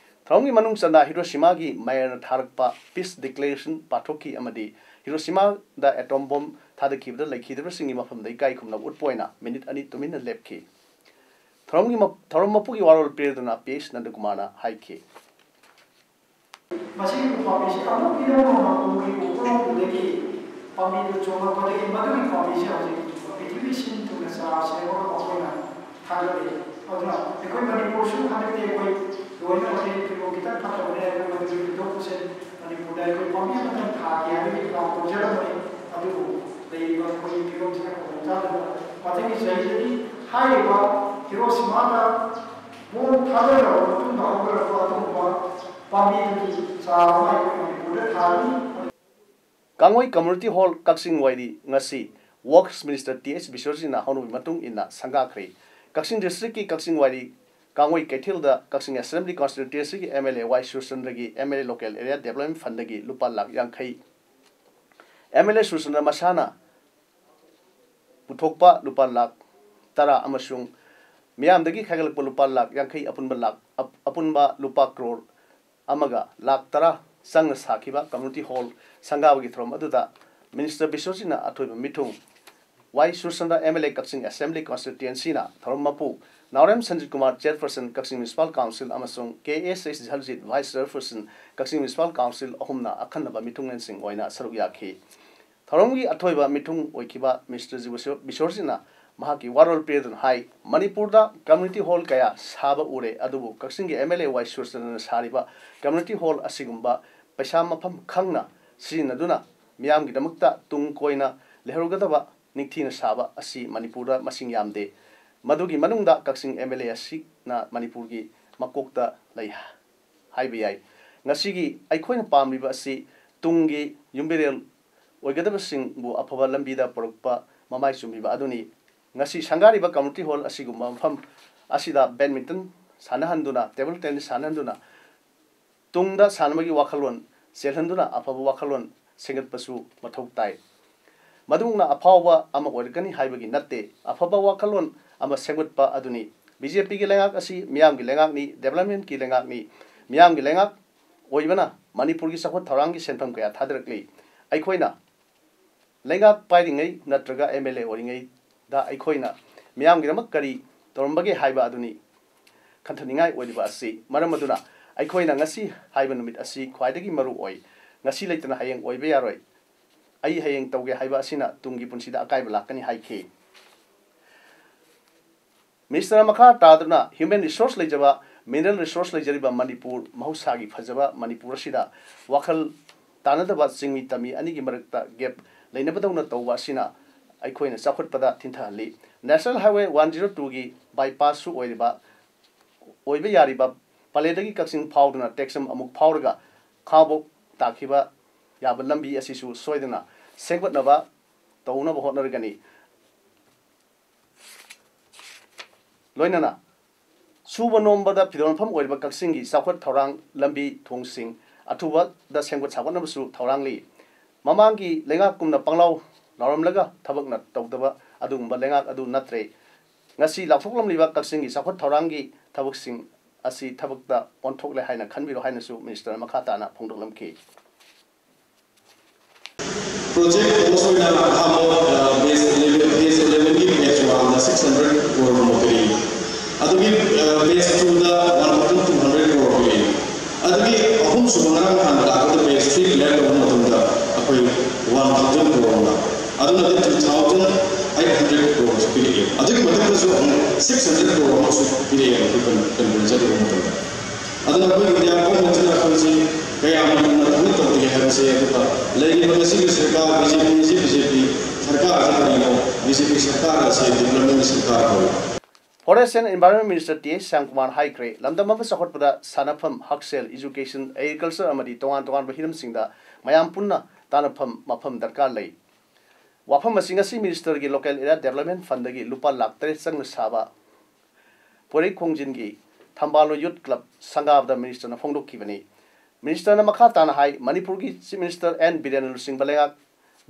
ꯊꯧꯔꯝꯒꯤ ꯃꯅꯨꯡ ꯆꯟꯅ ꯍꯤꯔꯣꯁꯤꯃꯥꯒꯤ ꯃꯦꯌꯔꯅ ꯊꯥꯔꯛꯄ ꯄꯤꯁ ꯗꯤꯀ꯭ꯂꯦꯔꯦꯁꯟ ꯄꯥꯊꯣꯛꯈꯤ ꯑꯃꯗꯤ ꯍꯤꯔꯣꯁꯤꯃꯥꯗ ꯑꯦꯇꯣꯝ ꯕꯣꯝ ꯊꯥꯗꯈꯤꯕꯗ ꯂꯩꯈꯤꯗꯕꯁꯤꯡꯒꯤ ꯃꯐꯝꯗ ꯏꯀꯥꯏ ꯈꯨꯝꯅꯕ ꯎꯠꯄ ꯑꯣꯏꯅ ꯃꯤꯅꯤꯠ ꯑꯅꯤ ꯇꯨꯃꯤꯟꯅ ꯂꯦꯞꯈꯤ꯫ ꯊꯧꯔꯝꯒꯤ ꯃ-, ꯊꯧꯔꯝ ꯃꯄꯨꯒꯤ ꯋꯥꯔꯣꯜ ꯄꯤꯔꯗꯨꯅ ꯄꯤ ꯑꯩꯆ ꯅꯟꯗꯀꯨꯃꯥꯔꯅ ꯍꯥꯏꯈꯤ꯫ ꯃꯁꯤꯒꯤ ꯎꯄꯥꯝꯕꯤꯁꯤ ꯑꯃꯨꯛ ꯏꯔꯝ ꯅꯧꯅ ꯎꯒꯤ ꯎꯈꯣꯡꯗꯨꯗꯒꯤ ꯄꯥꯝꯕꯤꯗꯨ ꯆꯣꯡꯂꯛꯄꯗꯒꯤ ꯃꯗꯨꯒꯤ ꯄꯥꯝꯕꯤꯁꯤ ꯍꯧꯖꯤꯛ ꯄ꯭ꯔꯤꯊꯤꯕꯤ ꯁꯤꯟ ꯊꯨꯡꯅ ꯆꯥꯔ ꯁꯦꯝꯃꯒ ꯃꯈꯣꯏꯅ ꯊꯥꯒꯠꯂꯤ꯫ ꯑꯗꯨꯅ ꯑꯩꯈꯣꯏ ꯃꯅꯤꯄꯨꯔꯁꯨ ꯍꯟꯗꯛꯇꯤ ꯑꯩꯈꯣꯏ ꯂꯣꯏꯅ ꯍꯧꯖꯤꯛ ꯐꯤꯕꯝ ꯈꯤꯇꯪ ꯐꯠꯇꯕꯅꯦ꯫ ꯑꯩꯈꯣꯏ ꯃꯅꯤꯄꯨꯔꯒꯤ ꯄꯨꯊꯣꯛ ꯄꯨꯁꯤꯟ ꯃꯅꯤꯄꯨꯔꯗ ꯑꯩꯈꯣꯏ ꯄꯥꯝꯕꯤ ꯑꯃꯇꯪ ꯊꯥꯒꯦ ꯍꯥꯏꯕꯒꯤ ꯄ꯭ꯂꯥꯟ ꯇꯧꯖꯔꯝꯕꯅꯤ꯫ ꯑꯗꯨꯕꯨ ꯂꯩꯔꯤꯕ ꯑꯩꯈꯣꯏꯒꯤ ꯐꯤꯕꯝꯁꯤꯅ ꯈꯨꯗꯣꯡ ꯆꯥꯗꯅ ꯃꯊꯪꯒꯤ ꯆꯍꯤꯗꯗꯤ ꯍꯥꯏꯔꯤꯕ ꯍꯤꯔꯣꯁꯤꯃꯥꯗ ꯕꯣꯝ ꯊꯥꯗꯔꯕ ꯃꯇꯨꯡꯗ ꯍꯧꯒꯠꯂꯛꯄ ꯑꯗꯨꯒꯨꯝꯕ ꯄꯥꯝꯕꯤꯗꯨꯒꯤ ꯆꯥꯔ ꯑꯃ ꯑꯩꯈꯣꯏ ꯃꯅꯤꯄꯨꯔꯗ ꯊꯥꯒꯅꯤ꯫ ꯀꯥꯡꯉꯣꯏ ꯀꯝꯃ꯭ꯌꯨꯅꯤꯇꯤ ꯍꯣꯜ, ꯀꯛꯆꯤꯡ ꯋꯥꯏꯔꯤ ꯉꯁꯤ ꯋꯥꯔꯛꯁ ꯃꯤꯅꯤꯁꯇꯔ ꯇꯤ ꯑꯩꯆ ꯕꯤꯁꯣꯔꯖꯤꯠꯅ ꯍꯧꯅꯕꯤ ꯃꯇꯨꯡ ꯏꯟꯅ ꯁꯪꯒꯥꯈ꯭ꯔꯦ꯫ ꯀꯛꯆꯤꯡ ꯗꯤꯁꯇ꯭ꯔꯤꯛꯀꯤ ꯀꯛꯆꯤꯡ ꯋꯥꯏꯔꯤ ꯀꯥꯡꯉꯣꯏ ꯀꯩꯊꯦꯜꯗ ꯀꯛꯆꯤꯡ ꯑꯦꯁꯦꯝꯕ꯭ꯂꯤ ꯀꯣꯟꯁꯇꯤꯇ꯭ꯋꯦꯟꯁꯤꯒꯤ ꯑꯦꯝ ꯑꯦꯜ ꯑꯦ ꯋꯥꯏ ꯁꯨꯔꯆꯟꯗ꯭ꯔꯒꯤ M L A local area development ꯐꯟꯗꯒꯤ ꯂꯨꯄꯥ ꯂꯥꯈ ꯌꯥꯡꯈꯩ, ꯑꯦꯝ ꯑꯦꯜ ꯑꯦ ꯁꯨꯔꯆꯟꯗ꯭ꯔ ꯃꯁꯥꯅ ꯄꯨꯊꯣꯛꯄ ꯂꯨꯄꯥ ꯂꯥꯈ ꯇꯔꯥ ꯑꯃꯁꯨꯡ ꯃꯤꯌꯥꯝꯗꯒꯤ ꯈꯥꯏꯒꯠꯂꯛꯄ ꯂꯨꯄꯥ ꯂꯥꯈ ꯌꯥꯡꯈꯩ, ꯑꯄꯨꯟꯕ ꯂꯥꯈ, ꯑꯞ-, ꯑꯄꯨꯟꯕ ꯂꯨꯄꯥ ꯀ꯭ꯔꯣꯔ ꯑꯃꯒ ꯂꯥꯈ ꯇꯔꯥ ꯆꯪꯅ ꯁꯥꯈꯤꯕ ꯀꯝꯃ꯭ꯌꯨꯅꯤꯇꯤ ꯍꯣꯜ ꯁꯪꯒꯥꯕꯒꯤ ꯊꯧꯔꯝ ꯑꯗꯨꯗ ꯃꯤꯅꯤꯁꯇꯔ ꯕꯤꯁꯣꯖꯤꯠꯅ ꯑꯊꯣꯏꯕ ꯃꯤꯊꯨꯡ, Y Surchandra M L A ꯀꯛꯆꯤꯡ ꯑꯦꯁꯦꯝꯕ꯭ꯂꯤ ꯀꯣꯟꯁꯇꯤꯇ꯭ꯋꯦꯟꯁꯤꯅ ꯊꯧꯔꯝ ꯃꯄꯨ, ꯅꯥꯎꯔꯦꯝ ꯁꯟꯖꯤꯠ ꯀꯨꯃꯥꯔ ꯆꯤꯌꯔꯄꯔꯁꯟ ꯀꯛꯆꯤꯡ ꯃ꯭ꯌꯨꯅꯤꯁꯤꯄꯥꯜ ꯀꯥꯎꯟꯁꯤꯜ ꯑꯃꯁꯨꯡ K S H Jahaljit vice chairperson ꯀꯛꯆꯤꯡ ꯃ꯭ꯌꯨꯅꯤꯁꯤꯄꯥꯜ ꯀꯥꯎꯟꯁꯤꯜ ꯑꯍꯨꯝꯅ ꯑꯈꯟꯅꯕ ꯃꯤꯊꯨꯡꯂꯦꯟꯁꯤꯡ ꯑꯣꯏꯅ ꯁꯔꯨꯛ ꯌꯥꯈꯤ꯫ ꯊꯧꯔꯝꯒꯤ ꯑꯊꯣꯏꯕ ꯃꯤꯊꯨꯡ ꯑꯣꯏꯈꯤꯕ ꯃꯤꯁꯇꯔ ꯖꯤ ꯕꯤꯁꯣ-, ꯕꯤꯁꯣꯔꯖꯤꯠꯅ ꯃꯍꯥꯛꯀꯤ ꯋꯥꯔꯣꯜ ꯄꯤꯔꯗꯨꯅ ꯍꯥꯏ, ꯃꯅꯤꯄꯨꯔꯗ ꯀꯝꯃ꯭ꯌꯨꯅꯤꯇꯤ ꯍꯣꯜ ꯀꯌꯥ ꯁꯥꯕ ꯎꯔꯦ, ꯑꯗꯨꯕꯨ ꯀꯛꯆꯤꯡꯒꯤ ꯑꯦꯝ ꯑꯦꯜ ꯑꯦ ꯋꯥꯏ ꯁꯨꯔꯆꯟꯗ꯭ꯔꯅ ꯁꯥꯔꯤꯕ ꯀꯝꯃ꯭ꯌꯨꯅꯤꯇꯤ ꯍꯣꯜ ꯑꯁꯤꯒꯨꯝꯕ ꯄꯩꯁꯥ ꯃꯐꯝ ꯈꯪꯅ ꯁꯤꯖꯤꯟꯅꯗꯨꯅ ꯃꯤꯌꯥꯝꯒꯤꯗꯃꯛꯇ ꯇꯨꯡ ꯀꯣꯏꯅ ꯂꯩꯍꯧꯔꯒꯗꯕ ꯅꯤꯡꯊꯤꯅ ꯁꯥꯕ ꯑꯁꯤ ꯃꯅꯤꯄꯨꯔꯗ ꯃꯁꯤꯡ ꯌꯥꯝꯗꯦ꯫ ꯃꯗꯨꯒꯤ ꯃꯅꯨꯡꯗ ꯀꯛꯆꯤꯡ ꯑꯦꯝ ꯑꯦꯜ ꯑꯦ ꯑꯁꯤꯅ ꯃꯅꯤꯄꯨꯔꯒꯤ ꯃꯀꯣꯛꯇ ꯂꯩ ꯍꯥꯏꯕ ꯌꯥꯏ꯫ ꯉꯁꯤꯒꯤ ꯑꯩꯈꯣꯏꯅ ꯄꯥꯝꯂꯤꯕ ꯑꯁꯤ ꯇꯨꯡꯒꯤ ꯌꯨꯝꯕꯤꯔꯦꯜ ꯑꯣꯏꯒꯗꯕꯁꯤꯡꯕꯨ ꯑꯐꯕ ꯂꯝꯕꯤꯗ ꯄꯨꯔꯛꯄ ꯃꯃꯥꯏ ꯆꯨꯝꯕꯤꯕ ꯑꯗꯨꯅꯤ꯫ ꯉꯁꯤ ꯁꯪꯒꯥꯔꯤꯕ community hall ꯑꯁꯤꯒꯨꯝꯕ ꯃꯐꯝ ꯑꯁꯤꯗ badminton ꯁꯥꯟꯅꯍꯟꯗꯨꯅ, table tennis ꯁꯥꯟꯅꯍꯟꯗꯨꯅ, ꯇꯨꯡꯗ ꯁꯥꯟꯅꯕꯒꯤ ꯋꯥꯈꯜꯂꯣꯟ ꯆꯦꯜꯍꯟꯗꯨꯅ ꯑꯐꯕ ꯋꯥꯈꯜꯂꯣꯟ ꯁꯦꯝꯒꯠꯄꯁꯨ ꯃꯊꯧ ꯇꯥꯏ꯫ ꯃꯗꯨꯅ ꯑꯐꯥꯎꯕ ꯑꯃ ꯑꯣꯏꯔꯛꯀꯅꯤ ꯍꯥꯏꯕꯒꯤ ꯅꯠꯇꯦ꯫ ꯑꯐꯕ ꯋꯥꯈꯜꯂꯣꯟ ꯑꯃ ꯁꯦꯝꯒꯠꯄ ꯑꯗꯨꯅꯤ꯫ BJPꯒꯤ ꯂꯩꯉꯥꯛ ꯑꯁꯤ ꯃꯤꯌꯥꯝꯒꯤ ꯂꯩꯉꯥꯛꯅꯤ, developmentꯀꯤ ꯂꯩꯉꯥꯛꯅꯤ꯫ ꯃꯤꯌꯥꯝꯒꯤ ꯂꯩꯉꯥꯛ ꯑꯣꯏꯕꯅ ꯃꯅꯤꯄꯨꯔꯒꯤ ꯆꯥꯎꯈꯠ ꯊꯧꯔꯥꯡꯒꯤ ꯁꯦꯟꯐꯝ ꯀꯌꯥ ꯊꯥꯗꯔꯛꯂꯤ꯫ ꯑꯩꯈꯣꯏꯅ ꯂꯩꯉꯥꯛ ꯄꯥꯏꯔꯤꯉꯩ ꯅꯠꯇ꯭ꯔꯒ MLA ꯑꯣꯏꯔꯤꯉꯩꯗ ꯑꯩꯈꯣꯏꯅ ꯃꯤꯌꯥꯝꯒꯤꯗꯃꯛ ꯀꯔꯤ ꯇꯧꯔꯝꯕꯒꯦ ꯍꯥꯏꯕ ꯑꯗꯨꯅꯤ ꯈꯟꯊꯅꯤꯡꯉꯥꯏ ꯑꯣꯏꯔꯤꯕ ꯑꯁꯤ꯫ ꯃꯔꯝ ꯑꯗꯨꯅ ꯑꯩꯈꯣꯏꯅ ꯉꯁꯤ ꯍꯥꯏꯕ ꯅꯨꯃꯤꯠ ꯑꯁꯤ ꯈ꯭ꯋꯥꯏꯗꯒꯤ ꯃꯔꯨ ꯑꯣꯏ꯫ ꯉꯁꯤ ꯂꯩꯇꯅ ꯍꯌꯦꯡ ꯑꯣꯏꯕ ꯌꯥꯔꯣꯏ꯫ ꯑꯩ ꯍꯌꯦꯡ ꯇꯧꯒꯦ ꯍꯥꯏꯕ ꯑꯁꯤꯅ ꯇꯨꯡꯒꯤ ꯄꯨꯟꯁꯤꯗ ꯑꯀꯥꯏꯕ ꯂꯥꯛꯀꯅꯤ ꯍꯥꯏꯈꯤ꯫ Ministerꯅ ꯃꯈꯥ ꯇꯥꯗꯨꯅ human resource ꯂꯩꯖꯕ, mineral resource ꯂꯩꯖꯔꯤꯕ ꯃꯅꯤꯄꯨꯔ, ꯃꯍꯧꯁꯥꯒꯤ ꯐꯖꯕ ꯃꯅꯤꯄꯨꯔ ꯑꯁꯤꯗ ꯋꯥꯈꯜ ꯇꯥꯅꯗꯕ ꯆꯤꯡꯃꯤ ꯇꯝꯃꯤ ꯑꯅꯤꯒꯤ ꯃꯔꯛꯇ gap ꯂꯩꯅꯕꯗꯧꯅ ꯇꯧꯕ ꯑꯁꯤꯅ ꯑꯩꯈꯣꯏꯅ ꯆꯥꯎꯈꯠꯄꯗ ꯊꯤꯟꯊꯍꯜꯂꯤ꯫ National Highway one zero twoꯒꯤ bypassꯁꯨ ꯑꯣꯏꯔꯤꯕ, ꯑꯣꯏꯕ ꯌꯥꯔꯤꯕ ꯄꯂꯦꯜꯗꯒꯤ ꯀꯛꯆꯤꯡ ꯐꯥꯎꯗꯨꯅ ꯇꯦꯛꯁꯝ ꯑꯃꯨꯛ ꯐꯥꯎꯔꯒ ꯈꯥꯉꯕꯣꯛ ꯇꯥꯈꯤꯕ ꯌꯥꯕ ꯂꯝꯕꯤ ꯑꯁꯤꯁꯨ ꯁꯣꯏꯗꯅ ꯁꯦꯝꯒꯠꯅꯕ ꯇꯧꯅꯕ ꯍꯣꯠꯅꯔꯒꯅꯤ꯫ ꯂꯣꯏꯅꯅ ꯁꯨꯕ ꯅꯣꯝꯕꯗ ꯐꯤꯗꯣꯟꯐꯝ ꯑꯣꯏꯔꯤꯕ ꯀꯛꯆꯤꯡꯒꯤ ꯆꯥꯎꯈꯠ ꯊꯧꯔꯥꯡ ꯂꯝꯕꯤ ꯊꯣꯡꯁꯤꯡ ꯑꯊꯨꯕꯗ ꯁꯦꯝꯒꯠ ꯁꯥꯒꯠꯅꯕꯁꯨ ꯊꯧꯔꯥꯡꯂꯤ꯫ ꯃꯃꯥꯡꯒꯤ ꯂꯩꯉꯥꯛꯀꯨꯝꯅ ꯄꯪꯂꯥꯎ ꯂꯥꯎꯔꯝꯂꯒ ꯊꯕꯛꯅ ꯇꯧꯗꯕ ꯑꯗꯨꯒꯨꯝꯕ ꯂꯩꯉꯥꯛ ꯑꯗꯨ ꯅꯠꯇ꯭ꯔꯦ꯫ ꯉꯁꯤ ꯂꯥꯎꯊꯣꯛꯂꯝꯂꯤꯕ ꯀꯛꯆꯤꯡꯒꯤ ꯆꯥꯎꯈꯠ ꯊꯧꯔꯥꯡꯒꯤ ꯊꯕꯛꯁꯤꯡ ꯑꯁꯤ ꯊꯕꯛꯇ ꯑꯣꯟꯊꯣꯛꯂꯦ ꯍꯥꯏꯅ ꯈꯟꯕꯤꯔꯣ ꯍꯥꯏꯅꯁꯨ ministerꯅ ꯃꯈꯥ ꯇꯥꯅ ꯐꯣꯡꯗꯣꯛꯂꯝꯈꯤ꯫ Project cost ꯑꯣꯏꯅ ꯑꯍꯥꯟꯕ, ꯑ, phase eleven, phase elevenꯒꯤ phase oneꯗ six hundred crore ꯑꯃ ꯄꯤꯔꯛꯏ꯫ ꯑꯗꯨꯒꯤ, ꯑ, phase twoꯗ one thousand two hundred crore ꯄꯤꯔꯛꯏ꯫ ꯑꯗꯨꯒꯤ ꯑꯍꯨꯝꯁꯨꯕ ꯉꯔꯥꯡ ꯅꯍꯥꯟ ꯂꯥꯛꯄꯗ phase three clear ꯇꯧꯕ ꯃꯇꯝꯗ ꯑꯩꯈꯣꯏ one thousand crore ꯑꯃ, ꯑꯗꯨꯅꯗꯤ two thousand eight hundred crore ꯄꯤꯔꯛꯑꯦ꯫ ꯑꯗꯨꯒꯤ ꯃꯊꯛꯇꯁꯨ ꯑꯃꯨꯛ six hundred crore ꯑꯃꯁꯨ ꯄꯤꯔꯛꯑꯦ ꯑꯩꯈꯣꯏ ꯀꯟ-, convention ꯇꯧꯕ ꯃꯇꯝꯗ꯫ ꯑꯗꯨꯅ ꯑꯩꯈꯣꯏ ꯏꯟꯗꯤꯌꯥ ꯒꯣꯔꯃꯦꯟꯠꯅ ꯑꯩꯈꯣꯏꯁꯤ ꯀꯌꯥꯝ ꯂꯨꯅ ꯊꯕꯛ ꯇꯧꯒꯦ ꯍꯥꯏꯕꯁꯦ, ꯑꯗꯨꯒ ꯂꯩꯔꯤꯕ ꯉꯁꯤꯒꯤ ꯁꯔꯀꯥꯔ, BJP, ꯉꯁꯤ BJP ꯁꯔꯀꯥꯔ ꯑꯁꯤ ꯀꯔꯤꯅꯣ? BJP ꯁꯔꯀꯥꯔ ꯑꯁꯤ developmentꯒꯤ ꯁꯔꯀꯥꯔ ꯀꯧꯏ꯫ Forest and Environment Minister T H Shyamkumar ꯍꯥꯏꯈ꯭ꯔꯦ, ꯂꯝꯗꯝ ꯑꯃ ꯆꯥꯎꯈꯠꯄꯗ ꯁꯥꯟꯅꯐꯝ, ꯍꯛꯁꯦꯜ, education, agriculture ꯑꯃꯗꯤ ꯇꯣꯉꯥꯟ ꯇꯣꯉꯥꯟꯕ ꯍꯤꯔꯝꯁꯤꯡꯗ ꯃꯌꯥꯝ ꯄꯨꯟꯅ ꯇꯥꯟꯅꯐꯝ ꯃꯐꯝ ꯗꯔꯀꯥꯔ ꯂꯩ꯫ ꯋꯥꯐꯝ ꯑꯁꯤ ꯉꯁꯤ ꯃꯤꯅꯤꯁꯇꯔꯒꯤ ꯂꯣꯀꯦꯜ ꯑꯦꯔꯤꯌꯥ ꯗꯦꯕꯂꯞꯃꯦꯟ ꯐꯟꯗꯒꯤ ꯂꯨꯄꯥ ꯂꯥꯈ ꯇꯔꯦꯠ ꯆꯪꯅ ꯁꯥꯕ ꯄꯣꯏꯔꯩꯈꯣꯡꯖꯤꯟꯒꯤ ꯊꯝꯕꯥꯜ ꯌꯨꯠ ꯀ꯭ꯂꯕ ꯁꯪꯒꯥꯕꯗ ꯃꯤꯅꯤꯁꯇꯔꯅ ꯐꯣꯡꯗꯣꯛꯈꯤꯕꯅꯤ꯫ ꯃꯤꯅꯤꯁꯇꯔꯅ ꯃꯈꯥ ꯇꯥꯅ ꯍꯥꯏ, ꯃꯅꯤꯄꯨꯔꯒꯤ ꯆꯤꯐ ꯃꯤꯅꯤꯁꯇꯔ ꯑꯦꯟ ꯕꯤꯔꯦꯟꯅ ꯂꯨꯆꯤꯡꯕ ꯂꯩꯉꯥꯛ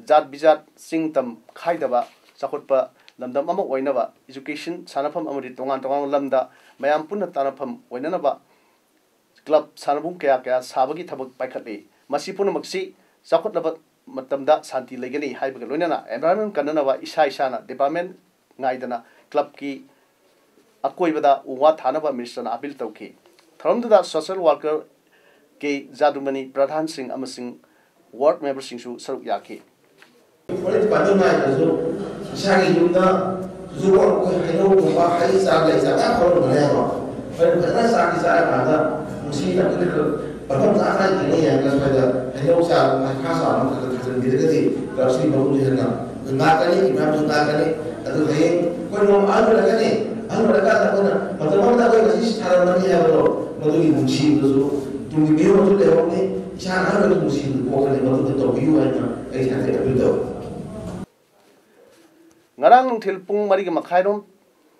ꯖꯥꯠ ꯕꯤꯖꯥꯠ, ꯆꯤꯡ ꯇꯝ ꯈꯥꯏꯗꯕ, ꯆꯥꯎꯈꯠꯄ ꯂꯝꯗꯝ ꯑꯃ ꯑꯣꯏꯅꯕ education, ꯁꯥꯟꯅꯐꯝ ꯑꯃꯗꯤ ꯇꯣꯉꯥꯟ ꯇꯣꯉꯥꯟꯕ ꯂꯝꯗ ꯃꯌꯥꯝ ꯄꯨꯟꯅ ꯇꯥꯟꯅꯐꯝ ꯑꯣꯏꯅꯅꯕ ꯀ꯭ꯂꯕ, ꯁꯥꯟꯅꯕꯨꯡ ꯀꯌꯥ ꯀꯌꯥ ꯁꯥꯕꯒꯤ ꯊꯕꯛ ꯄꯥꯏꯈꯠꯂꯤ꯫ ꯃꯁꯤ ꯄꯨꯝꯅꯃꯛꯁꯤ ꯆꯥꯎꯈꯠꯂꯕ ꯃꯇꯝꯗ ꯁꯥꯟꯇꯤ ꯂꯩꯒꯅꯤ ꯍꯥꯏꯕꯒ ꯂꯣꯏꯅꯅ environment ꯀꯟꯅꯅꯕ ꯏꯁꯥ ꯏꯁꯥꯅ department ꯉꯥꯏꯗꯅ ꯀ꯭ꯂꯕꯀꯤ ꯑꯀꯣꯏꯕꯗ ꯎ ꯋꯥ ꯊꯥꯅꯕ ꯃꯤꯅꯤꯁꯇꯔꯅ ꯑꯥꯄꯤꯜ ꯇꯧꯈꯤ꯫ ꯊꯧꯔꯝꯗꯨꯗ social worker ꯀꯦ ꯖꯥꯗꯨꯃꯅꯤ, ꯄ꯭ꯔꯙꯥꯟꯁꯤꯡ ꯑꯃꯁꯨꯡ ward memberꯁꯤꯡꯁꯨ ꯁꯔꯨꯛ ꯌꯥꯈꯤ꯫ ꯐꯣꯔꯦꯁ ꯗꯤꯄꯥꯔꯠꯃꯦꯟ ꯍꯥꯏꯔꯒꯁꯨ ꯏꯁꯥꯒꯤ ꯌꯨꯝꯗ ꯍꯧꯖꯤꯛꯐꯥꯎ ꯑꯩꯈꯣꯏ ꯍꯩꯅꯧꯒꯨꯝꯕ ꯍꯩ ꯆꯥꯔ ꯂꯩ ꯆꯥꯔ ꯃꯌꯥꯝ ꯍꯧꯔꯝꯒꯅꯦꯕ꯫ ꯑꯩꯈꯣꯏꯅ ꯐꯖꯅ ꯆꯥꯛꯁꯤ ꯆꯥꯔꯀꯥꯟꯗ ꯅꯨꯡꯁꯤꯅ ꯑꯩꯈꯣꯏꯅ ꯃꯐꯝ ꯆꯥ ꯆꯥꯅ ꯊꯦꯡꯅꯩ ꯍꯥꯏꯔꯒ ꯁ꯭ꯋꯥꯏꯗ ꯍꯩꯅꯧ ꯆꯥꯔ ꯍꯩꯈꯥ ꯆꯥꯔ ꯑꯃ ꯈꯔ ꯈꯔ ꯊꯥꯖꯤꯟꯕꯤꯔꯒꯗꯤ ꯀ꯭ꯂꯕꯁꯤꯒꯤ ꯃꯒꯨꯟꯁꯨ ꯍꯦꯟꯅ ꯉꯥꯛꯀꯅꯤ, ꯏꯃꯥꯁꯨ ꯉꯥꯛꯀꯅꯤ꯫ ꯑꯗꯨ ꯍꯌꯦꯡ ꯑꯩꯈꯣꯏ ꯅꯣꯡꯃ ꯑꯍꯜ ꯑꯣꯏꯔꯛꯀꯅꯤ, ꯑꯍꯜ ꯑꯣꯏꯔꯀꯥꯟꯗ ꯑꯩꯈꯣꯏꯅ ꯃꯇꯝ ꯑꯃꯗ ꯑꯩꯈꯣꯏ ꯉꯁꯤ ꯊꯥꯔꯝꯕꯅꯤ ꯍꯥꯏꯕꯗꯣ ꯃꯗꯨꯒꯤ ꯅꯨꯡꯁꯤꯕꯗꯨꯁꯨ ꯇꯨꯡꯒꯤ ꯃꯤꯔꯣꯜꯁꯨ ꯂꯩꯍꯧꯅꯤ꯫ ꯏꯁꯥꯅ ꯑꯍꯜ ꯑꯣꯏꯔꯁꯨ ꯅꯨꯡꯁꯤꯕꯗꯨ ꯄꯣꯛꯀꯅꯤ, ꯃꯗꯨꯗ ꯇꯧꯕꯤꯌꯨ ꯍꯥꯏꯅ ꯑꯩ ꯍꯥꯏꯖꯔꯤ꯫ ꯑꯗꯨ ꯇꯧ꯫ ꯉꯔꯥꯡ ꯅꯨꯡꯊꯤꯜ ꯄꯨꯡ ꯃꯔꯤꯒ ꯃꯈꯥꯏꯔꯣꯝ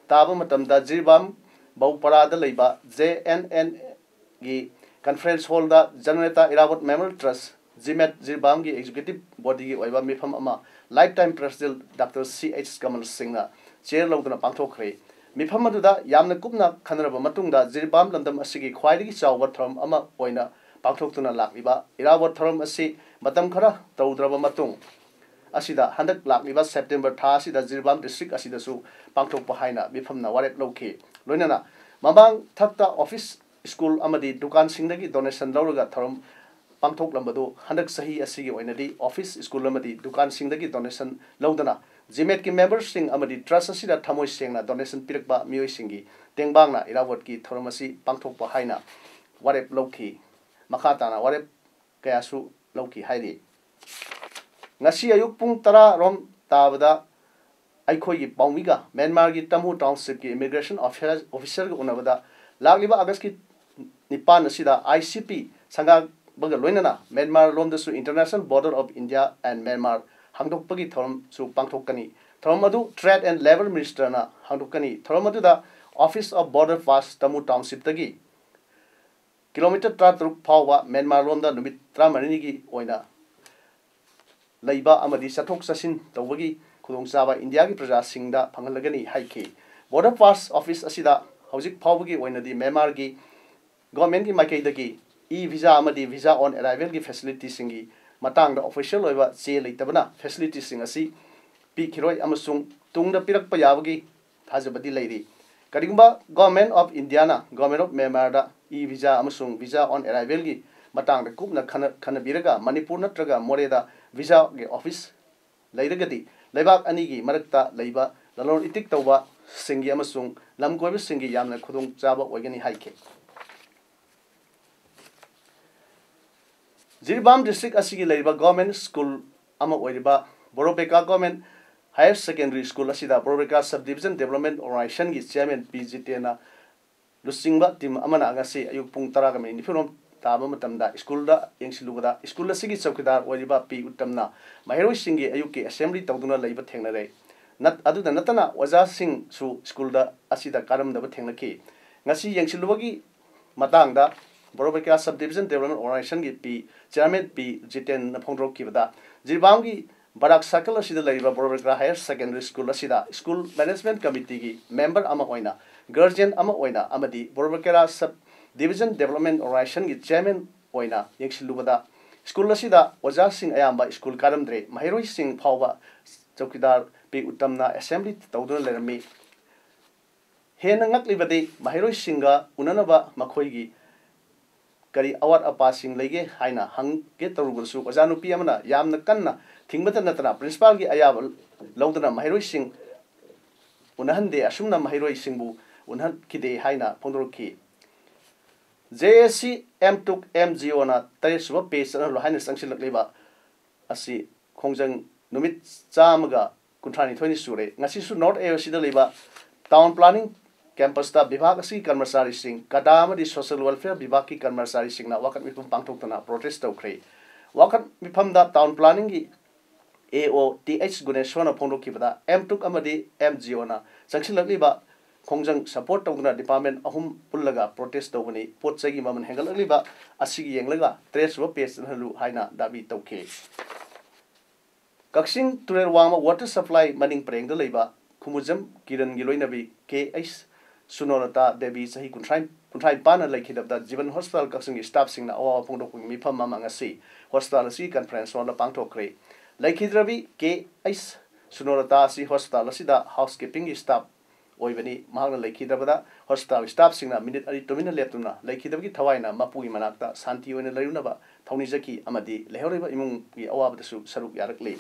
ꯇꯥꯕ ꯃꯇꯝꯗ ꯖꯤꯔꯤꯕꯥꯝ ꯕꯧꯄꯔꯥꯗ ꯂꯩꯕ J and ꯑꯦꯟꯒꯤ conference hallꯗ ꯖꯅꯅꯦꯇꯥ Irabot Memorial Trust, ꯖꯤꯃꯦꯠ, ꯖꯤꯔꯤꯕꯥꯝꯒꯤ executive bodyꯒꯤ ꯑꯣꯏꯕ ꯃꯤꯐꯝ ꯑꯃ lifetime president ꯗꯥꯛꯇꯔ ꯁꯤ ꯑꯩꯆ ꯀꯃꯜ ꯁꯤꯡꯅ chair ꯂꯧꯗꯨꯅ ꯄꯥꯡꯊꯣꯛꯈ꯭ꯔꯦ꯫ ꯃꯤꯐꯝ ꯑꯗꯨꯗ ꯌꯥꯝꯅ ꯀꯨꯞꯅ ꯈꯟꯅꯔꯕ ꯃꯇꯨꯡꯗ ꯖꯤꯔꯤꯕꯥꯝ ꯂꯝꯗꯝ ꯑꯁꯤꯒꯤ ꯈ꯭ꯋꯥꯏꯗꯒꯤ ꯆꯥꯎꯕ ꯊꯧꯔꯝ ꯑꯃ ꯑꯣꯏꯅ ꯄꯥꯡꯊꯣꯛꯇꯨꯅ ꯂꯥꯛꯂꯤꯕ ꯏꯔꯥꯕꯣꯠ ꯊꯧꯔꯝ ꯑꯁꯤ ꯃꯇꯝ ꯈꯔ ꯇꯧꯗ꯭ꯔꯕ ꯃꯇꯨꯡ ꯑꯁꯤꯗ ꯍꯟꯗꯛ ꯂꯥꯛꯂꯤꯕ September ꯊꯥ ꯑꯁꯤꯗ ꯖꯤꯔꯤꯕꯥꯝ district ꯑꯁꯤꯗꯁꯨ ꯄꯥꯡꯊꯣꯛꯄ ꯍꯥꯏꯅ ꯃꯤꯐꯝꯅ ꯋꯥꯔꯦꯞ ꯂꯧꯈꯤ꯫ ꯂꯣꯏꯅꯅ ꯃꯃꯥꯡ ꯊꯛꯇ office, school ꯑꯃꯗꯤ ꯗꯨꯀꯥꯟꯁꯤꯡꯗꯒꯤ donation ꯂꯧꯔꯒ ꯊꯧꯔꯝ ꯄꯥꯡꯊꯣꯛꯂꯝꯕꯗꯨ ꯍꯟꯗꯛ ꯆꯍꯤ ꯑꯁꯤꯒꯤ ꯑꯣꯏꯅꯗꯤ office, school ꯑꯃꯗꯤ ꯗꯨꯀꯥꯟꯁꯤꯡꯗꯒꯤ donation ꯂꯧꯗꯅ ꯖꯤꯃꯦꯠꯀꯤ memberꯁꯤꯡ ꯑꯃꯗꯤ trust ꯑꯁꯤꯗ ꯊꯃꯣꯏ ꯁꯦꯡꯅ donation ꯄꯤꯔꯛꯄ ꯃꯤꯑꯣꯏꯁꯤꯡꯒꯤ ꯇꯦꯡꯕꯥꯡꯅ ꯏꯔꯥꯕꯣꯠꯀꯤ ꯊꯧꯔꯝ ꯑꯁꯤ ꯄꯥꯡꯊꯣꯛꯄ ꯍꯥꯏꯅ ꯋꯥꯔꯦꯞ ꯂꯧꯈꯤ꯫ ꯃꯈꯥ ꯇꯥꯅ ꯋꯥꯔꯦꯞ ꯀꯌꯥꯁꯨ ꯂꯧꯈꯤ ꯍꯥꯏꯔꯤ꯫ ꯉꯁꯤ ꯑꯌꯨꯛ ꯄꯨꯡ ꯇꯔꯥ ꯔꯣꯝ ꯇꯥꯕꯗ ꯑꯩꯈꯣꯏꯒꯤ ꯄꯥꯎꯃꯤꯒ ꯃ꯭ꯌꯥꯟꯃꯥꯔꯒꯤ ꯇꯃꯨ townshipꯀꯤ immigration officer, officerꯒ ꯎꯅꯕꯗ ꯂꯥꯛꯂꯤꯕ Augustꯀꯤ ꯅꯤꯄꯥꯟ ꯑꯁꯤꯗ I C P ꯁꯪꯒꯥ ꯍꯥꯡꯗꯣꯛꯄꯒ ꯂꯣꯏꯅꯅ ꯃ꯭ꯌꯥꯟꯃꯥꯔ ꯂꯣꯝꯗꯁꯨ International Border of India and Myanmar ꯍꯥꯡꯗꯣꯛꯄꯒꯤ ꯊꯧꯔꯝꯁꯨ ꯄꯥꯡꯊꯣꯛꯀꯅꯤ꯫ ꯊꯧꯔꯝ ꯑꯗꯨ Trade and Labour Minister ꯅ ꯍꯥꯡꯗꯣꯛꯀꯅꯤ꯫ ꯊꯧꯔꯝ ꯑꯗꯨꯗ Office of Border Pass ꯇꯃꯨ Township ꯇꯒꯤ ꯀꯤꯂꯣꯃꯤꯇꯔ ꯇꯔꯥꯇꯔꯨꯛ ꯐꯥꯎꯕ ꯃ꯭ꯌꯥꯟꯃꯥꯔ ꯂꯣꯝꯗ ꯅꯨꯃꯤꯠ ꯇꯔꯥꯃꯔꯤꯅꯤꯒꯤ ꯑꯣꯏꯅ ꯂꯩꯕ ꯑꯃꯗꯤ ꯆꯠꯊꯣꯛ ꯆꯠꯁꯤꯟ ꯇꯧꯕꯒꯤ ꯈꯨꯗꯣꯡꯆꯥꯕ ꯏꯟꯗꯤꯌꯥꯒꯤ ꯄ꯭ꯔꯖꯥꯁꯤꯡꯗ ꯐꯪꯍꯜꯂꯒꯅꯤ ꯍꯥꯏꯈꯤ꯫ Border Pass Office ꯑꯁꯤꯗ ꯍꯧꯖꯤꯛ ꯐꯥꯎꯕꯒꯤ ꯑꯣꯏꯅꯗꯤ ꯃ꯭ꯌꯥꯟꯃꯥꯔꯒꯤ government ꯀꯤ ꯃꯥꯏꯀꯩꯗꯒꯤ e visa ꯑꯃꯗꯤ Visa on Arrival ꯒꯤ facility ꯁꯤꯡꯒꯤ ꯃꯇꯥꯡꯗ official ꯑꯣꯏꯕ ꯆꯦ ꯂꯩꯇꯕꯅ facility ꯁꯤꯡ ꯑꯁꯤ ꯄꯤꯈꯤꯔꯣꯏ ꯑꯃꯁꯨꯡ ꯇꯨꯡꯗ ꯄꯤꯔꯛꯄ ꯌꯥꯕꯒꯤ ꯊꯥꯖꯕꯗꯤ ꯂꯩꯔꯤ꯫ ꯀꯔꯤꯒꯨꯝꯕ Government of India ꯅ Government of Myanmar the e visa ꯑꯃꯁꯨꯡ Visa on Arrival ꯒꯤ ꯃꯇꯥꯡꯗ ꯀꯨꯞꯅ ꯈꯟꯅ-, ꯈꯟꯅꯕꯤꯔꯒ ꯃꯅꯤꯄꯨꯔ ꯅꯠꯇ꯭ꯔꯒ ꯃꯣꯔꯦꯗ visa ꯒꯤ office ꯂꯩꯔꯒꯗꯤ ꯂꯩꯕꯥꯛ ꯑꯅꯤꯒꯤ ꯃꯔꯛꯇ ꯂꯩꯕ ꯂꯂꯣꯟ ꯏꯇꯤꯛ ꯇꯧꯕꯁꯤꯡꯒꯤ ꯑꯃꯁꯨꯡ ꯂꯝ ꯀꯣꯏꯕꯁꯤꯡꯒꯤ ꯌꯥꯝꯅ ꯈꯨꯗꯣꯡꯆꯥꯕ ꯑꯣꯏꯒꯅꯤ ꯍꯥꯏꯈꯤ꯫ ꯖꯤꯔꯤꯕꯥꯝ district ꯑꯁꯤꯒꯤ ꯂꯩꯔꯤꯕ government school ꯑꯃ ꯑꯣꯏꯔꯤꯕ ꯕꯣꯔꯣꯕꯦꯀꯥ Government Higher Secondary School ꯑꯁꯤꯗ ꯕꯣꯔꯣꯕꯦꯀꯥ Sub Division Development Organization ꯒꯤ Chairman ꯄꯤ ꯖꯤꯇꯦꯟꯅ ꯂꯨꯆꯤꯡꯕ team ꯑꯃꯅ ꯉꯁꯤ ꯑꯌꯨꯛ ꯄꯨꯡ ꯇꯔꯥꯒ ꯃꯤꯅꯤꯠ ꯅꯤꯐꯨꯔꯣꯝ ꯇꯥꯕ ꯃꯇꯝꯗ school ꯗ ꯌꯦꯡꯁꯤꯜꯂꯨꯕꯗ school ꯑꯁꯤꯒꯤ ꯆꯧꯀꯤꯗꯥꯔ ꯑꯣꯏꯔꯤꯕ ꯄꯤ ꯎꯠꯇꯝꯅ ꯃꯍꯩꯔꯣꯏꯁꯤꯡꯒꯤ ꯑꯌꯨꯛꯀꯤ assembly ꯇꯧꯗꯨꯅ ꯂꯩꯕ ꯊꯦꯡꯅꯔꯦ꯫ ꯅꯠ-, ꯑꯗꯨꯗ ꯅꯠꯇꯅ ꯑꯣꯖꯥꯁꯤꯡꯁꯨ school ꯗ ꯑꯁꯤꯗ ꯀꯥꯔꯝꯗꯕ ꯊꯦꯡꯅꯈꯤ꯫ ꯉꯁꯤ ꯌꯦꯡꯁꯤꯜꯂꯨꯕꯒꯤ ꯃꯇꯥꯡꯗ ꯕꯣꯔꯣꯕꯦꯀꯥ Sub Division Development Organization ꯒꯤ ꯄꯤ, Chairman ꯄꯤ ꯖꯤꯇꯦꯟꯅ ꯐꯣꯡꯗꯣꯔꯛꯈꯤꯕꯗ, ꯖꯤꯔꯤꯕꯥꯝꯒꯤ ꯕꯔꯥꯛ circle ꯑꯁꯤꯗ ꯂꯩꯔꯤꯕ ꯕꯣꯔꯣꯕꯦꯀꯥ Higher Secondary School ꯑꯁꯤꯗ school management committee ꯒꯤ member ꯑꯃ ꯑꯣꯏꯅ, guardian ꯑꯃ ꯑꯣꯏꯅ ꯑꯃꯗꯤ ꯕꯣꯔꯣꯕꯦꯀꯥ Sub Division Development Organization ꯒꯤ chairman ꯑꯣꯏꯅ ꯌꯦꯡꯁꯤꯜꯂꯨꯕꯗ, school ꯑꯁꯤꯗ ꯑꯣꯖꯥꯁꯤꯡ ꯑꯌꯥꯝꯕ school ꯀꯥꯔꯝꯗ꯭ꯔꯦ꯫ ꯃꯍꯩꯔꯣꯏꯁꯤꯡ ꯐꯥꯎꯕ ꯆꯧꯀꯤꯗꯥꯔ ꯄꯤ ꯎꯠꯇꯝꯅ assembly ꯇꯧꯗꯨꯅ ꯂꯩꯔꯝꯃꯤ꯫ ꯍꯦꯟꯅ ꯉꯛꯂꯤꯕꯗꯤ ꯃꯍꯩꯔꯣꯏꯁꯤꯡꯒ ꯎꯅꯅꯕ ꯃꯈꯣꯏꯒꯤ ꯀꯔꯤ ꯑꯋꯥꯠ ꯑꯄꯥꯁꯤꯡ ꯂꯩꯒꯦ ꯍꯥꯏꯅ ꯍꯪꯒꯦ ꯇꯧꯔꯨꯕꯗꯁꯨ ꯑꯣꯖꯥ ꯅꯨꯄꯤ ꯑꯃꯅ ꯌꯥꯝꯅ ꯀꯟꯅ ꯊꯤꯡꯕꯇ ꯅꯠꯇꯅ principal ꯒꯤ ꯑꯌꯥꯕ ꯂꯧꯗꯅ ꯃꯍꯩꯔꯣꯏꯁꯤꯡ ꯎꯅꯍꯟꯗꯦ꯫ ꯑꯁꯨꯝꯅ ꯃꯍꯩꯔꯣꯏꯁꯤꯡꯕꯨ ꯎꯅꯍꯟꯈꯤꯗꯦ ꯍꯥꯏꯅ ꯐꯣꯡꯗꯣꯔꯛꯈꯤ꯫ J A C M ꯇꯨꯛ M G O ꯅ ꯇꯔꯦꯠ ꯁꯨꯕ pay ꯆꯠꯍꯜꯂꯣ ꯍꯥꯏꯅ ꯆꯪꯁꯤꯜꯂꯛꯂꯤꯕ ꯑꯁꯤ ꯈꯣꯡꯖꯪ ꯅꯨꯃꯤꯠ ꯆꯥꯝꯃꯒ ꯀꯨꯟꯊ꯭ꯔꯥ ꯅꯤꯊꯣꯏꯅꯤ ꯁꯨꯔꯦ꯫ ꯉꯁꯤꯁꯨ North A O C ꯗ ꯂꯩꯕ town planning ꯀꯦꯝꯄꯁꯇ ꯕꯤꯚꯥꯒ ꯑꯁꯤꯒꯤ ꯀꯔꯃꯆꯥꯔꯤꯁꯤꯡ, ꯀꯗꯥ ꯑꯃꯗꯤ ꯁꯣꯁꯤꯌꯦꯜ ꯋꯦꯜꯐꯤꯌꯔ ꯕꯤꯚꯥꯒꯀꯤ ꯀꯔꯃꯆꯥꯔꯤꯁꯤꯡꯅ ꯋꯥꯀꯠ ꯃꯤꯐꯝ ꯄꯥꯡꯊꯣꯛꯇꯨꯅ ꯄ꯭ꯔꯣꯇꯦꯁ ꯇꯧꯈ꯭ꯔꯦ꯫ ꯋꯥꯀꯠ ꯃꯤꯐꯝꯗ ꯇꯥꯎꯟ ꯄ꯭ꯂꯥꯅꯤꯡꯒꯤ ꯑꯦ ꯑꯣ ꯇꯤ ꯑꯩꯆ ꯒꯨꯅꯦꯁꯣꯔꯅ ꯐꯣꯡꯗꯣꯛꯈꯤꯕꯗ, ꯑꯦꯝ ꯇꯨꯛ ꯑꯃꯗꯤ ꯑꯦꯝ ꯖꯤ ꯑꯣꯅ ꯆꯪꯁꯤꯜꯂꯛꯂꯤꯕ ꯈꯣꯡꯖꯪ ꯁꯄꯣꯔꯠ ꯇꯧꯗꯨꯅ ꯗꯤꯄꯥꯔꯠꯃꯦꯟ ꯑꯍꯨꯝ ꯄꯨꯜꯂꯒ ꯄ꯭ꯔꯣꯇꯦꯁ ꯇꯧꯕꯅꯤ꯫ ꯄꯣꯠ ꯆꯩꯒꯤ ꯃꯃꯜ ꯍꯦꯟꯒꯠꯂꯛꯂꯤꯕ ꯑꯁꯤꯒꯤ ꯌꯦꯡꯂꯒ ꯇꯔꯦꯠꯁꯨꯕ ꯄꯦ ꯆꯠꯍꯜꯂꯨ ꯍꯥꯏꯅ ꯗꯥꯕꯤ ꯇꯧꯈꯤ꯫ ꯀꯛꯆꯤꯡ ꯇꯨꯔꯦꯜ ꯋꯥꯡꯃ ꯋꯥꯇꯔ ꯁꯄ꯭ꯂꯥꯏ ꯃꯅꯤꯡ ꯄꯔꯦꯡꯗ ꯂꯩꯕ ꯈꯨꯃꯨꯖꯝ ꯀꯤꯔꯟꯒꯤ ꯂꯣꯏꯅꯕꯤ ꯀꯦ ꯑꯩꯆ ꯁꯨꯅꯣꯂꯇꯥ ꯗꯦꯕꯤ ꯆꯍꯤ ꯀꯨꯟꯊ꯭ꯔꯥ, ꯀꯨꯟꯊ꯭ꯔꯥ ꯅꯤꯄꯥꯟꯅ ꯂꯩꯈꯤꯗꯕꯗ ꯖꯤꯕꯟ ꯍꯣꯁꯄꯤꯇꯥꯜ ꯀꯛꯆꯤꯡꯒꯤ ꯁ꯭ꯇꯥꯐꯁꯤꯡꯅ ꯑꯋꯥꯕ ꯐꯣꯡꯗꯣꯛꯄꯒꯤ ꯃꯤꯐꯝ ꯑꯃ ꯉꯁꯤ ꯍꯣꯁꯄꯤꯇꯥꯜ ꯑꯁꯤꯒꯤ ꯀꯟꯐꯔꯦꯟꯁ ꯍꯣꯜꯗ ꯄꯥꯡꯊꯣꯛꯈ꯭ꯔꯦ꯫ ꯂꯩꯈꯤꯗ꯭ꯔꯕꯤ ꯀꯦ ꯑꯩꯆ ꯁꯨꯅꯣꯂꯇꯥ ꯑꯁꯤ ꯍꯣꯁꯄꯤꯇꯥꯜ ꯑꯁꯤꯗ ꯍꯥꯎꯁ ꯀꯤꯄꯤꯡꯒꯤ ꯁ꯭ꯇꯥꯐ ꯑꯣꯏꯕꯅꯤ꯫ ꯃꯍꯥꯛꯅ ꯂꯩꯈꯤꯗ꯭ꯔꯕꯗ ꯍꯣꯁꯄꯤꯇꯥꯜꯒꯤ ꯁ꯭ꯇꯥꯐꯁꯤꯡꯅ ꯃꯤꯅꯤꯠ ꯑꯅꯤ ꯇꯨꯃꯤꯟꯅ ꯂꯦꯞꯇꯨꯅ ꯂꯩꯈꯤꯗꯕꯒꯤ ꯊꯋꯥꯏꯅ ꯃꯄꯨꯒꯤ ꯃꯅꯥꯛꯇ ꯁꯥꯟꯇꯤ ꯑꯣꯏꯅ ꯂꯩꯔꯨꯅꯕ ꯊꯧꯅꯤꯖꯈꯤ ꯑꯃꯗꯤ ꯂꯩꯍꯧꯔꯤꯕ ꯏꯃꯨꯡꯒꯤ ꯑꯋꯥꯕꯗꯁꯨ ꯁꯔꯨꯛ ꯌꯥꯔꯛꯂꯤ꯫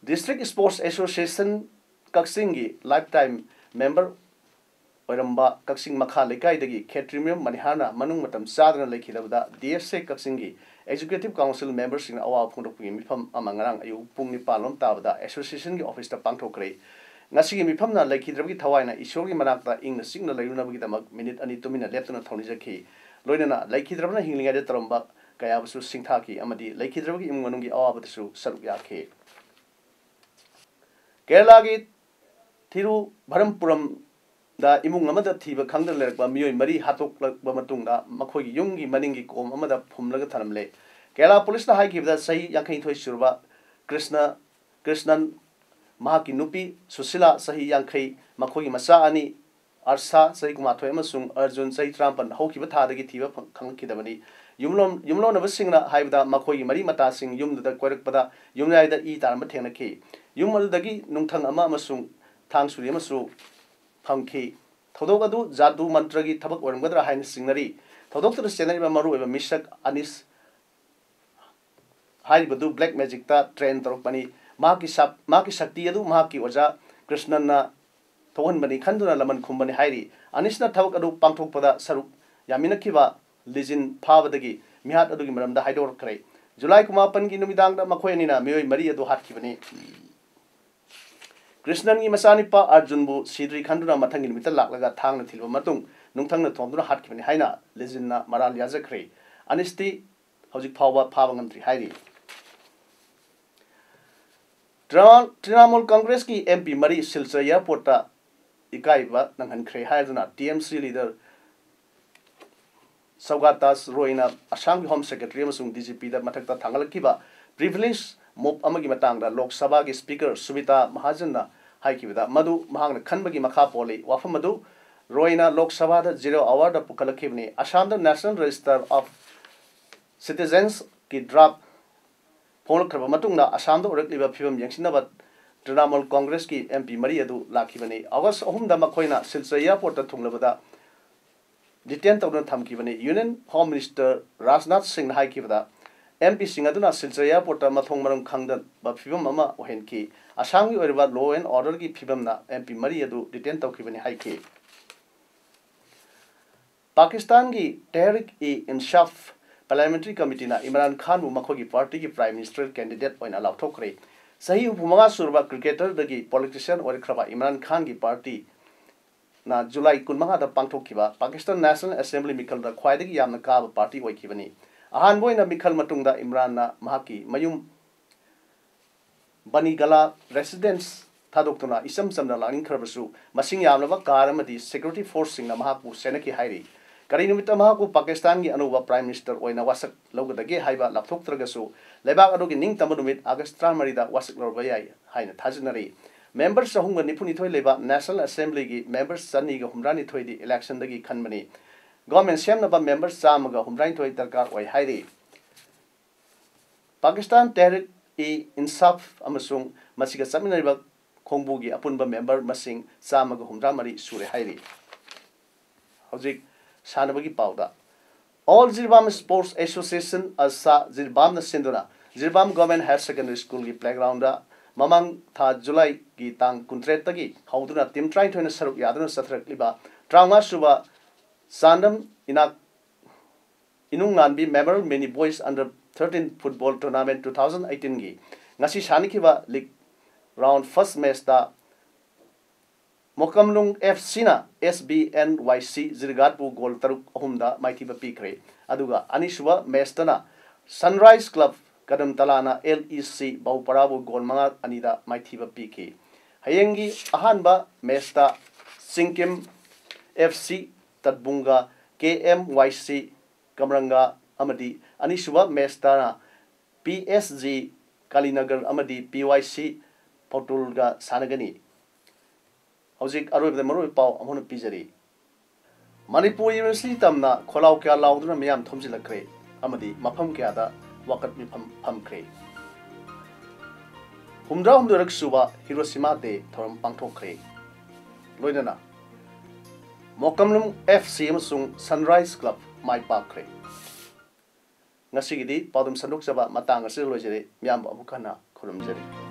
ꯗꯤꯁꯇ꯭ꯔꯤꯛ ꯁ꯭ꯄꯣꯔꯠꯁ ꯑꯦꯁꯣꯁꯤꯌꯦꯁꯟ ꯀꯛꯆꯤꯡꯒꯤ ꯂꯥꯏꯐ ꯇꯥꯏꯝ ꯃꯦꯝꯕꯔ ꯑꯣꯏꯔꯝꯕ ꯀꯛꯆꯤꯡ ꯃꯈꯥ ꯂꯩꯀꯥꯏꯗꯒꯤ ꯈꯦꯇ꯭ꯔꯤꯃꯌꯨꯝ ꯃꯅꯤꯍꯥꯔꯅ ꯃꯅꯨꯡ ꯃꯇꯝ ꯆꯥꯗꯅ ꯂꯩꯈꯤꯗꯕꯗ ꯗꯤ ꯑꯦꯁ ꯑꯦ ꯀꯛꯆꯤꯡꯒꯤ ꯑꯦꯛꯖꯤꯀ꯭ꯌꯨꯇꯤꯚ ꯀꯥꯎꯟꯁꯤꯜ ꯃꯦꯝꯕꯔꯁꯤꯡꯅ ꯑꯋꯥꯕ ꯐꯣꯡꯗꯣꯛꯄꯒꯤ ꯃꯤꯐꯝ ꯑꯃ ꯉꯔꯥꯡ ꯑꯌꯨꯛ ꯄꯨꯡ ꯅꯤꯄꯥꯟ ꯂꯣꯝ ꯇꯥꯕꯗ ꯑꯦꯁꯣꯁꯤꯌꯦꯁꯟꯒꯤ ꯑꯣꯐꯤꯁꯇ ꯄꯥꯡꯊꯣꯛꯈ꯭ꯔꯦ꯫ ꯉꯁꯤꯒꯤ ꯃꯤꯐꯝꯅ ꯂꯩꯈꯤꯗ꯭ꯔꯕꯒꯤ ꯊꯋꯥꯏꯅ ꯏꯁꯣꯔꯒꯤ ꯃꯅꯥꯛꯇ ꯏꯪꯅ ꯆꯤꯛꯅ ꯂꯩꯔꯨꯅꯕꯒꯤꯗꯃꯛ ꯃꯤꯅꯤꯠ ꯑꯅꯤ ꯇꯨꯃꯤꯟꯅ ꯂꯦꯞꯇꯨꯅ ꯊꯧꯅꯤꯖꯈꯤ꯫ ꯂꯣꯏꯅꯅ ꯂꯩꯈꯤꯗ꯭ꯔꯕꯅ ꯍꯤꯡꯂꯤꯉꯩꯗ ꯇꯧꯔꯝꯕ ꯀꯌꯥꯕꯨꯁꯨ ꯁꯤꯡꯊꯥꯈꯤ ꯑꯃꯗꯤ ꯂꯩꯈꯤꯗ꯭ꯔꯕꯒꯤ ꯏꯃꯨꯡ ꯃꯅꯨꯡꯒꯤ ꯑꯋꯥꯕꯗꯁꯨ ꯁꯔꯨꯛ ꯌꯥꯈꯤ꯫ ꯀꯦꯔꯂꯥꯒꯤ ꯊꯤꯔꯨꯚꯔꯝꯄꯨꯔꯝꯗ ꯏꯃꯨꯡ ꯑꯃꯗ ꯊꯤꯕ ꯈꯪꯗꯅ ꯂꯩꯔꯛꯄ ꯃꯤꯑꯣꯏ ꯃꯔꯤ ꯍꯥꯠꯇꯣꯛꯂꯛꯄ ꯃꯇꯨꯡꯗ ꯃꯈꯣꯏꯒꯤ ꯌꯨꯝꯒꯤ ꯃꯅꯤꯡꯒꯤ ꯀꯣꯝ ꯑꯃꯗ ꯐꯨꯝꯂꯒ ꯊꯝꯂꯝꯂꯦ꯫ ꯀꯦꯔꯂꯥ ꯄꯨꯂꯤꯁꯅ ꯍꯥꯏꯈꯤꯕꯗ ꯆꯍꯤ ꯌꯥꯡꯈꯩꯅꯤꯊꯣꯏ ꯁꯨꯔꯕ ꯀ꯭ꯔꯤꯁꯅ, ꯀ꯭ꯔꯤꯁꯅꯟ, ꯃꯍꯥꯛꯀꯤ ꯅꯨꯄꯤ ꯁꯨꯁꯤꯂꯥ ꯆꯍꯤ ꯌꯥꯡꯈꯩ, ꯃꯈꯣꯏꯒꯤ ꯃꯆꯥ ꯑꯅꯤ ꯑꯔꯁꯥ ꯆꯍꯤ ꯀꯨꯟꯃꯥꯊꯣꯏ ꯑꯃꯁꯨꯡ ꯑꯔꯖꯨꯟ ꯆꯍꯤ ꯇꯔꯥꯃꯥꯄꯟ ꯍꯧꯈꯤꯕ ꯊꯥꯗꯒꯤ ꯊꯤꯕ ꯐꯪ-, ꯈꯪꯂꯛꯈꯤꯗꯕꯅꯤ꯫ ꯌꯨꯝꯂꯣꯟ-, ꯌꯨꯝꯂꯣꯟꯅꯕꯁꯤꯡꯅ ꯍꯥꯏꯕꯗ ꯃꯈꯣꯏꯒꯤ ꯃꯔꯤ ꯃꯇꯥꯁꯤꯡ ꯌꯨꯝꯗꯨꯗ ꯀꯣꯏꯔꯛꯄꯗ ꯌꯨꯝꯌꯥꯏꯗ ꯏ ꯇꯥꯔꯝꯕ ꯊꯦꯡꯅꯈꯤ꯫ ꯌꯨꯝ ꯑꯗꯨꯗꯒꯤ ꯅꯨꯡꯊꯪ ꯑꯃ ꯑꯃꯁꯨꯡ ꯊꯥꯡ ꯁꯨꯔꯤ ꯑꯃꯁꯨ ꯐꯪꯈꯤ꯫ ꯊꯧꯗꯣꯛ ꯑꯗꯨ ꯖꯥꯗꯨ ꯃꯟꯇ꯭ꯔꯒꯤ ꯊꯕꯛ ꯑꯣꯏꯔꯝꯒꯗ꯭ꯔꯥ ꯍꯥꯏꯅ ꯆꯤꯡꯅꯔꯤ꯫ ꯊꯧꯗꯣꯛꯇꯨꯗ ꯆꯦꯟꯅꯔꯤꯕ ꯃꯔꯨꯑꯣꯏꯕ ꯃꯤꯁꯛ ꯑꯅꯤꯁ ꯍꯥꯏꯔꯤꯕꯗꯨ ꯕ꯭ꯂꯦꯛ ꯃꯦꯖꯤꯛꯇ ꯇ꯭ꯔꯦꯟ ꯇꯧꯔꯛꯄꯅꯤ꯫ ꯃꯍꯥꯛꯀꯤ ꯁꯛ-, ꯃꯍꯥꯛꯀꯤ ꯁꯛꯇꯤ ꯑꯗꯨ ꯃꯍꯥꯛꯀꯤ ꯑꯣꯖꯥ ꯀ꯭ꯔꯤꯁꯅꯟꯅ ꯊꯣꯛꯍꯟꯕꯅꯤ ꯈꯟꯗꯨꯅ ꯂꯃꯟ ꯈꯨꯝꯕꯅꯤ ꯍꯥꯏꯔꯤ꯫ ꯑꯅꯤꯁꯅ ꯊꯕꯛ ꯑꯗꯨ ꯄꯥꯡꯊꯣꯛꯄꯗ ꯁꯔꯨꯛ ꯌꯥꯃꯤꯟꯅꯈꯤꯕ ꯂꯤꯖꯤꯟ ꯐꯥꯕꯗꯒꯤ ꯃꯤꯍꯥꯠ ꯑꯗꯨꯒꯤ ꯃꯔꯝꯗ ꯍꯥꯏꯗꯣꯔꯛꯈ꯭ꯔꯦ꯫ ꯖꯨꯂꯥꯏ ꯀꯨꯟꯃꯥꯄꯟꯒꯤ ꯅꯨꯃꯤꯗꯥꯡꯗ ꯃꯈꯣꯏ ꯑꯅꯤꯅ ꯃꯤꯑꯣꯏ ꯃꯔꯤ ꯑꯗꯨ ꯍꯥꯠꯈꯤꯕꯅꯤ꯫ ꯀ꯭ꯔꯤꯁꯅꯟꯒꯤ ꯃꯆꯥꯅꯤꯄꯥ ꯑꯔꯖꯨꯟꯕꯨ ꯁꯤꯗ꯭ꯔꯤ ꯈꯟꯗꯨꯅ ꯃꯊꯪꯒꯤ ꯅꯨꯃꯤꯠꯇ ꯂꯥꯛꯂꯒ ꯊꯥꯡꯅ ꯊꯤꯜꯂꯨꯕ ꯃꯇꯨꯡ ꯅꯨꯡꯊꯪꯅ ꯊꯣꯝꯗꯨꯅ ꯍꯥꯠꯈꯤꯕꯅꯤ ꯍꯥꯏꯅ ꯂꯤꯖꯤꯟꯅ ꯃꯔꯥꯜ ꯌꯥꯖꯈ꯭ꯔꯦ꯫ ꯑꯅꯤꯁꯇꯤ ꯍꯧꯖꯤꯛ ꯐꯥꯎꯕ ꯐꯥꯕ ꯉꯝꯗ꯭ꯔꯤ ꯍꯥꯏꯔꯤ꯫ ꯇ꯭ꯔꯤꯅꯥ-, ꯇ꯭ꯔꯤꯅꯥꯃꯨꯜ ꯀꯪꯒ꯭ꯔꯦꯁꯀꯤ ꯑꯦꯝ ꯄꯤ ꯃꯔꯤ ꯁꯤꯜꯆꯔ ꯑꯦꯌꯔꯄꯣꯔꯠꯇ ꯏꯀꯥꯏꯕ ꯅꯪꯍꯟꯈ꯭ꯔꯦ ꯍꯥꯏꯗꯨꯅ ꯇꯤ ꯑꯦꯝ ꯁꯤ ꯂꯤꯗꯔ ꯁꯧꯒꯥꯇꯥꯁ ꯔꯣꯏꯅ ꯑꯁꯥꯝꯒꯤ ꯍꯣꯝ ꯁꯦꯀ꯭ꯔꯦꯇꯔꯤ ꯑꯃꯁꯨꯡ ꯗꯤ ꯖꯤ ꯄꯤꯗ ꯃꯊꯛꯇ ꯊꯥꯡꯒꯠꯂꯛꯈꯤꯕ ꯄ꯭ꯔꯤꯚꯤꯂꯦꯖ ꯃꯣꯞ ꯑꯃꯒꯤ ꯃꯇꯥꯡꯗ ꯂꯣꯛ ꯁꯚꯥꯒꯤ ꯁ꯭ꯄꯤꯀꯔ ꯁꯨꯃꯤꯇꯥ ꯃꯍꯥꯖꯟꯅ ꯍꯥꯏꯈꯤꯕꯗ, ꯃꯗꯨ ꯃꯍꯥꯛꯅ ꯈꯟꯕꯒꯤ ꯃꯈꯥ ꯄꯣꯜꯂꯤ꯫ ꯋꯥꯐꯝ ꯑꯗꯨ ꯔꯣꯏꯅ ꯂꯣꯛ ꯁꯚꯥꯗ ꯖꯤꯔꯣ ꯑꯋꯥꯔꯗ ꯄꯨꯈꯠꯂꯛꯈꯤꯕꯅꯤ꯫ ꯑꯁꯥꯝꯗ ꯅꯦꯁꯅꯦꯜ ꯔꯦꯖꯤꯁꯇꯔ ꯑꯣꯐ ꯁꯤꯇꯤꯖꯦꯟꯁꯀꯤ ꯗ꯭ꯔꯥꯐ ꯐꯣꯡꯂꯛꯈ꯭ꯔꯕ ꯃꯇꯨꯡꯗ ꯑꯁꯥꯝꯗ ꯑꯣꯏꯔꯛꯂꯤꯕ ꯐꯤꯕꯝ ꯌꯦꯡꯁꯤꯟꯅꯕ ꯇ꯭ꯔꯤꯅꯥꯃꯨꯜ ꯀꯪꯒ꯭ꯔꯦꯁꯀꯤ ꯑꯦꯝ ꯄꯤ ꯃꯔꯤ ꯑꯗꯨ ꯂꯥꯛꯈꯤꯕꯅꯤ꯫ ꯑꯣꯒꯁ ꯑꯍꯨꯝꯗ ꯃꯈꯣꯏꯅ ꯁꯤꯜꯆꯔ ꯑꯦꯌꯔꯄꯣꯔꯠꯇ ꯊꯨꯡꯂꯕꯗ ꯗꯤꯇꯦꯟ ꯇꯧꯗꯨꯅ ꯊꯝꯈꯤꯕꯅꯤ꯫ ꯌꯨꯅꯤꯌꯟ ꯍꯣꯝ ꯃꯤꯅꯤꯁꯇꯔ ꯔꯥꯖꯅꯥꯊ ꯁꯤꯡꯅ ꯍꯥꯏꯈꯤꯕꯗ, ꯑꯦꯝ ꯄꯤꯁꯤꯡ ꯑꯗꯨꯅ ꯁꯤꯜꯆꯔ ꯑꯦꯌꯔꯄꯣꯔꯠꯇ ꯃꯊꯣꯡ ꯃꯔꯝ ꯈꯪꯗꯕ ꯐꯤꯕꯝ ꯑꯃ ꯑꯣꯏꯍꯟꯈꯤ꯫ ꯑꯁꯥꯝꯒꯤ ꯑꯣꯏꯔꯤꯕ ꯂꯣ ꯑꯦꯟ ꯑꯣꯔꯗꯔꯒꯤ ꯐꯤꯕꯝꯅ ꯑꯦꯝ ꯄꯤ ꯃꯔꯤ ꯑꯗꯨ ꯗꯤꯇꯦꯟ ꯇꯧꯈꯤꯕꯅꯤ ꯍꯥꯏꯈꯤ꯫ ꯄꯥꯀꯤꯁꯇꯥꯟꯒꯤ ꯇꯦꯍꯔꯤꯛ ꯏ ꯏꯟꯁꯥꯐ ꯄꯥꯔꯂꯤꯌꯥꯃꯦꯟꯇꯔꯤ ꯀꯃꯤꯇꯤꯅ ꯏꯝꯔꯥꯟ ꯈꯥꯟꯕꯨ ꯃꯈꯣꯏꯒꯤ ꯄꯥꯔꯇꯤꯒꯤ ꯄ꯭ꯔꯥꯏꯝ ꯃꯤꯅꯤꯁꯇꯔ ꯀꯦꯟꯗꯤꯗꯦꯠ ꯑꯣꯏꯅ ꯂꯥꯎꯊꯣꯛꯈ꯭ꯔꯦ꯫ ꯆꯍꯤ ꯍꯨꯝꯐꯨ ꯃꯉꯥ ꯁꯨꯔꯕ ꯀ꯭ꯔꯤꯀꯦꯇꯔꯗꯒꯤ ꯄꯣꯂꯤꯇꯤꯁꯤꯌꯥꯟ ꯑꯣꯏꯔꯛꯈ꯭ꯔꯕ ꯏꯝꯔꯥꯟ ꯈꯥꯟꯒꯤ ꯄꯥꯔꯇꯤꯅ ꯖꯨꯂꯥꯏ ꯀꯨꯟꯃꯉꯥꯗ ꯄꯥꯡꯊꯣꯛꯈꯤꯕ ꯄꯥꯀꯤꯁꯇꯥꯟ ꯅꯦꯁꯅꯦꯜ ꯑꯦꯁꯦꯝꯕ꯭ꯂꯤ ꯃꯤꯈꯜꯗ ꯈ꯭ꯋꯥꯏꯗꯒꯤ ꯌꯥꯝꯅ ꯀꯥꯕ ꯄꯥꯔꯇꯤ ꯑꯣꯏꯈꯤꯕꯅꯤ꯫ ꯑꯍꯥꯟꯕ ꯑꯣꯏꯅ ꯃꯤꯈꯜ ꯃꯇꯨꯡꯗ ꯏꯝꯔꯥꯟꯅ ꯃꯍꯥꯛꯀꯤ ꯃꯌꯨꯝ ꯕꯅꯤꯒꯂꯥ ꯔꯦꯁꯤꯗꯦꯟꯁ ꯊꯥꯗꯣꯛꯇꯨꯅ ꯏꯆꯝ ꯆꯝꯅ ꯂꯥꯛꯅꯤꯡꯈ꯭ꯔꯕꯁꯨ, ꯃꯁꯤꯡ ꯌꯥꯝꯂꯕ ꯀꯥꯔ ꯑꯃꯗꯤ ꯁꯦꯀ꯭ꯌꯨꯔꯤꯇꯤ ꯐꯣꯔꯁꯁꯤꯡꯅ ꯃꯍꯥꯛꯄꯨ ꯁꯦꯟꯅꯈꯤ ꯍꯥꯏꯔꯤ꯫ ꯀꯔꯤ ꯅꯨꯃꯤꯠꯇ ꯃꯍꯥꯛꯄꯨ ꯄꯥꯀꯤꯁꯇꯥꯟꯒꯤ ꯑꯅꯧꯕ ꯄ꯭ꯔꯥꯏꯝ ꯃꯤꯅꯤꯁꯇꯔ ꯑꯣꯏꯅ ꯋꯥꯁꯛ ꯂꯧꯒꯗꯒꯦ ꯍꯥꯏꯕ ꯂꯥꯞꯊꯣꯛꯇ꯭ꯔꯒꯁꯨ, ꯂꯩꯕꯥꯛ ꯑꯗꯨꯒꯤ ꯅꯤꯡꯇꯝꯕ ꯅꯨꯃꯤꯠ ꯑꯥꯒꯁ ꯇꯔꯥꯃꯔꯤꯗ ꯋꯥꯁꯛ ꯂꯧꯔꯕ ꯌꯥꯏ ꯍꯥꯏꯅ ꯊꯥꯖꯅꯔꯤ꯫ ꯃꯦꯝꯕꯔ ꯆꯍꯨꯝꯒ ꯅꯤꯐꯨꯅꯤꯊꯣꯏ ꯂꯩꯕ ꯅꯦꯁꯅꯦꯜ ꯑꯦꯁꯦꯝꯕ꯭ꯂꯤꯒꯤ ꯃꯦꯝꯕꯔ ꯆꯅꯤꯒ ꯍꯨꯝꯗ꯭ꯔꯥꯅꯤꯊꯣꯏꯗꯤ ꯏꯂꯦꯛꯁꯟꯗꯒꯤ ꯈꯟꯕꯅꯤ꯫ ꯒꯣꯔꯃꯦꯟ ꯁꯦꯝꯅꯕ ꯃꯦꯝꯕꯔ ꯆꯥꯝꯃꯒ ꯍꯨꯝꯗ꯭ꯔꯥꯅꯤꯊꯣꯏ ꯗꯔꯀꯥꯔ ꯑꯣꯏ ꯍꯥꯏꯔꯤ꯫ ꯄꯥꯀꯤꯁꯇꯥꯟ ꯇꯦꯍꯔꯤꯛ ꯏ ꯏꯟꯁꯥꯐ ꯑꯃꯁꯨꯡ ꯃꯁꯤꯒ ꯆꯠꯃꯤꯟꯅꯔꯤꯕ ꯈꯣꯡꯕꯨꯒꯤ ꯑꯄꯨꯟꯕ ꯃꯦꯝꯕꯔ ꯃꯁꯤꯡ ꯆꯥꯝꯃꯒ ꯍꯨꯝꯗ꯭ꯔꯥ ꯃꯔꯤ ꯁꯨꯔꯦ ꯍꯥꯏꯔꯤ꯫ ꯍꯧꯖꯤꯛ ꯁꯥꯟꯅꯕꯒꯤ ꯄꯥꯎꯗ, ꯑꯣꯜ ꯖꯤꯔꯤꯕꯥꯝ ꯁ꯭ꯄꯣꯔꯠꯁ ꯑꯦꯁꯣꯁꯤꯌꯦꯁꯟ, ꯑꯜꯁꯥ ꯖꯤꯔꯤꯕꯥꯝꯅ ꯁꯤꯟꯗꯨꯅ ꯖꯤꯔꯤꯕꯥꯝ ꯒꯣꯔꯃꯦꯟ ꯍꯥꯌꯔ ꯁꯦꯀꯦꯟꯗꯔꯤ ꯁ꯭ꯀꯨꯜꯒꯤ ꯄ꯭ꯂꯦꯒ꯭ꯔꯥꯎꯟꯗ ꯃꯃꯥꯡ ꯊꯥ ꯖꯨꯂꯥꯏꯒꯤ ꯇꯥꯡ ꯀꯨꯟꯇꯔꯦꯠꯇꯒꯤ ꯍꯧꯗꯨꯅ ꯇꯤꯝ ꯇꯔꯥꯅꯤꯊꯣꯏꯅ ꯁꯔꯨꯛ ꯌꯥꯗꯨꯅ ꯆꯠꯊꯔꯛꯂꯤꯕ ꯇꯔꯥꯃꯉꯥ ꯁꯨꯕ ꯆꯥꯟꯗꯝ ꯏꯅꯥꯛ ꯏꯅꯨꯡ ꯉꯥꯟꯕꯤ memorial mini boys under thirteen football tournament two thousand ꯑꯩꯠꯇꯤꯟꯒꯤ ꯉꯁꯤ ꯁꯥꯟꯅꯈꯤꯕ ꯂꯤꯒ Round first matchꯇ ꯃꯣꯀꯝꯂꯨꯡ F Cꯅ S B N Y C ꯖꯤꯔꯤꯒꯥꯠꯄꯨ ꯒꯣꯜ ꯇꯔꯨꯛ ꯑꯍꯨꯝꯗ ꯃꯥꯏꯊꯤꯕ ꯄꯤꯈ꯭ꯔꯦ꯫ ꯑꯗꯨꯒ ꯑꯅꯤꯁꯨꯕ ꯃꯦꯁꯇꯅ Sunrise Club ꯀꯗꯝꯇꯂꯥꯅ L E C ꯕꯥꯎꯄꯔꯥꯕꯨ ꯒꯣꯜ ꯃꯉꯥ ꯑꯅꯤꯗ ꯃꯥꯏꯊꯤꯕ ꯄꯤꯈꯤ꯫ ꯍꯌꯦꯡꯒꯤ ꯑꯍꯥꯟꯕ ꯃꯦꯁꯇ ꯆꯤꯡꯀꯤꯝ F C ꯇꯠꯕꯨꯡꯒ K M Y C ꯀꯝꯔꯪꯒ ꯑꯃꯗꯤ ꯑꯅꯤꯁꯨꯕ ꯃꯦꯁꯇꯅ P S G ꯀꯥꯂꯤꯅꯒꯔ ꯑꯃꯗꯤ P Y C ꯄꯧꯇꯨꯜꯒ ꯁꯥꯟꯅꯒꯅꯤ꯫ ꯍꯧꯖꯤꯛ ꯑꯔꯣꯏꯕꯗ ꯃꯔꯨꯑꯣꯏꯕ ꯄꯥꯎ ꯑꯃꯨꯛ ꯍꯟꯅ ꯄꯤꯖꯔꯤ꯫ ꯃꯅꯤꯄꯨꯔ ꯌꯨꯅꯤꯚꯔꯁꯤꯇꯤ ꯇꯝꯅ ꯈꯣꯜꯂꯥꯎ ꯀꯌꯥ ꯂꯥꯎꯗꯨꯅ ꯃꯤꯌꯥꯝ ꯊꯨꯝꯖꯤꯜꯂꯛꯈ꯭ꯔꯦ ꯑꯃꯗꯤ ꯃꯐꯝ ꯀꯌꯥꯗ ꯋꯥꯀꯠ ꯃꯤꯐꯝ ꯐꯝꯈ꯭ꯔꯦ꯫ ꯍꯨꯝꯗ꯭ꯔꯥ ꯍꯨꯝꯗꯣꯏꯔꯛ ꯁꯨꯕ ꯍꯤꯔꯣꯁꯤꯃꯥ ꯗꯦ ꯊꯧꯔꯝ ꯄꯥꯡꯊꯣꯛꯈ꯭ꯔꯦ꯫ ꯂꯣꯏꯅꯅ ꯃꯣꯀꯝꯂꯨꯝ F C ꯑꯃꯁꯨꯡ Sunrise Club ꯃꯥꯏ ꯄꯥꯛꯈ꯭ꯔꯦ꯫ ꯉꯁꯤꯒꯤꯗꯤ ꯄꯥꯎꯗꯝ ꯁꯟꯗꯣꯛꯆꯕ ꯃꯇꯥꯡ ꯑꯁꯤꯗ ꯂꯣꯏꯖꯔꯦ꯫ ꯃꯤꯌꯥꯝꯕꯨ ꯑꯃꯨꯛ ꯍꯟꯅ ꯈꯨꯔꯨꯝꯖꯔꯤ꯫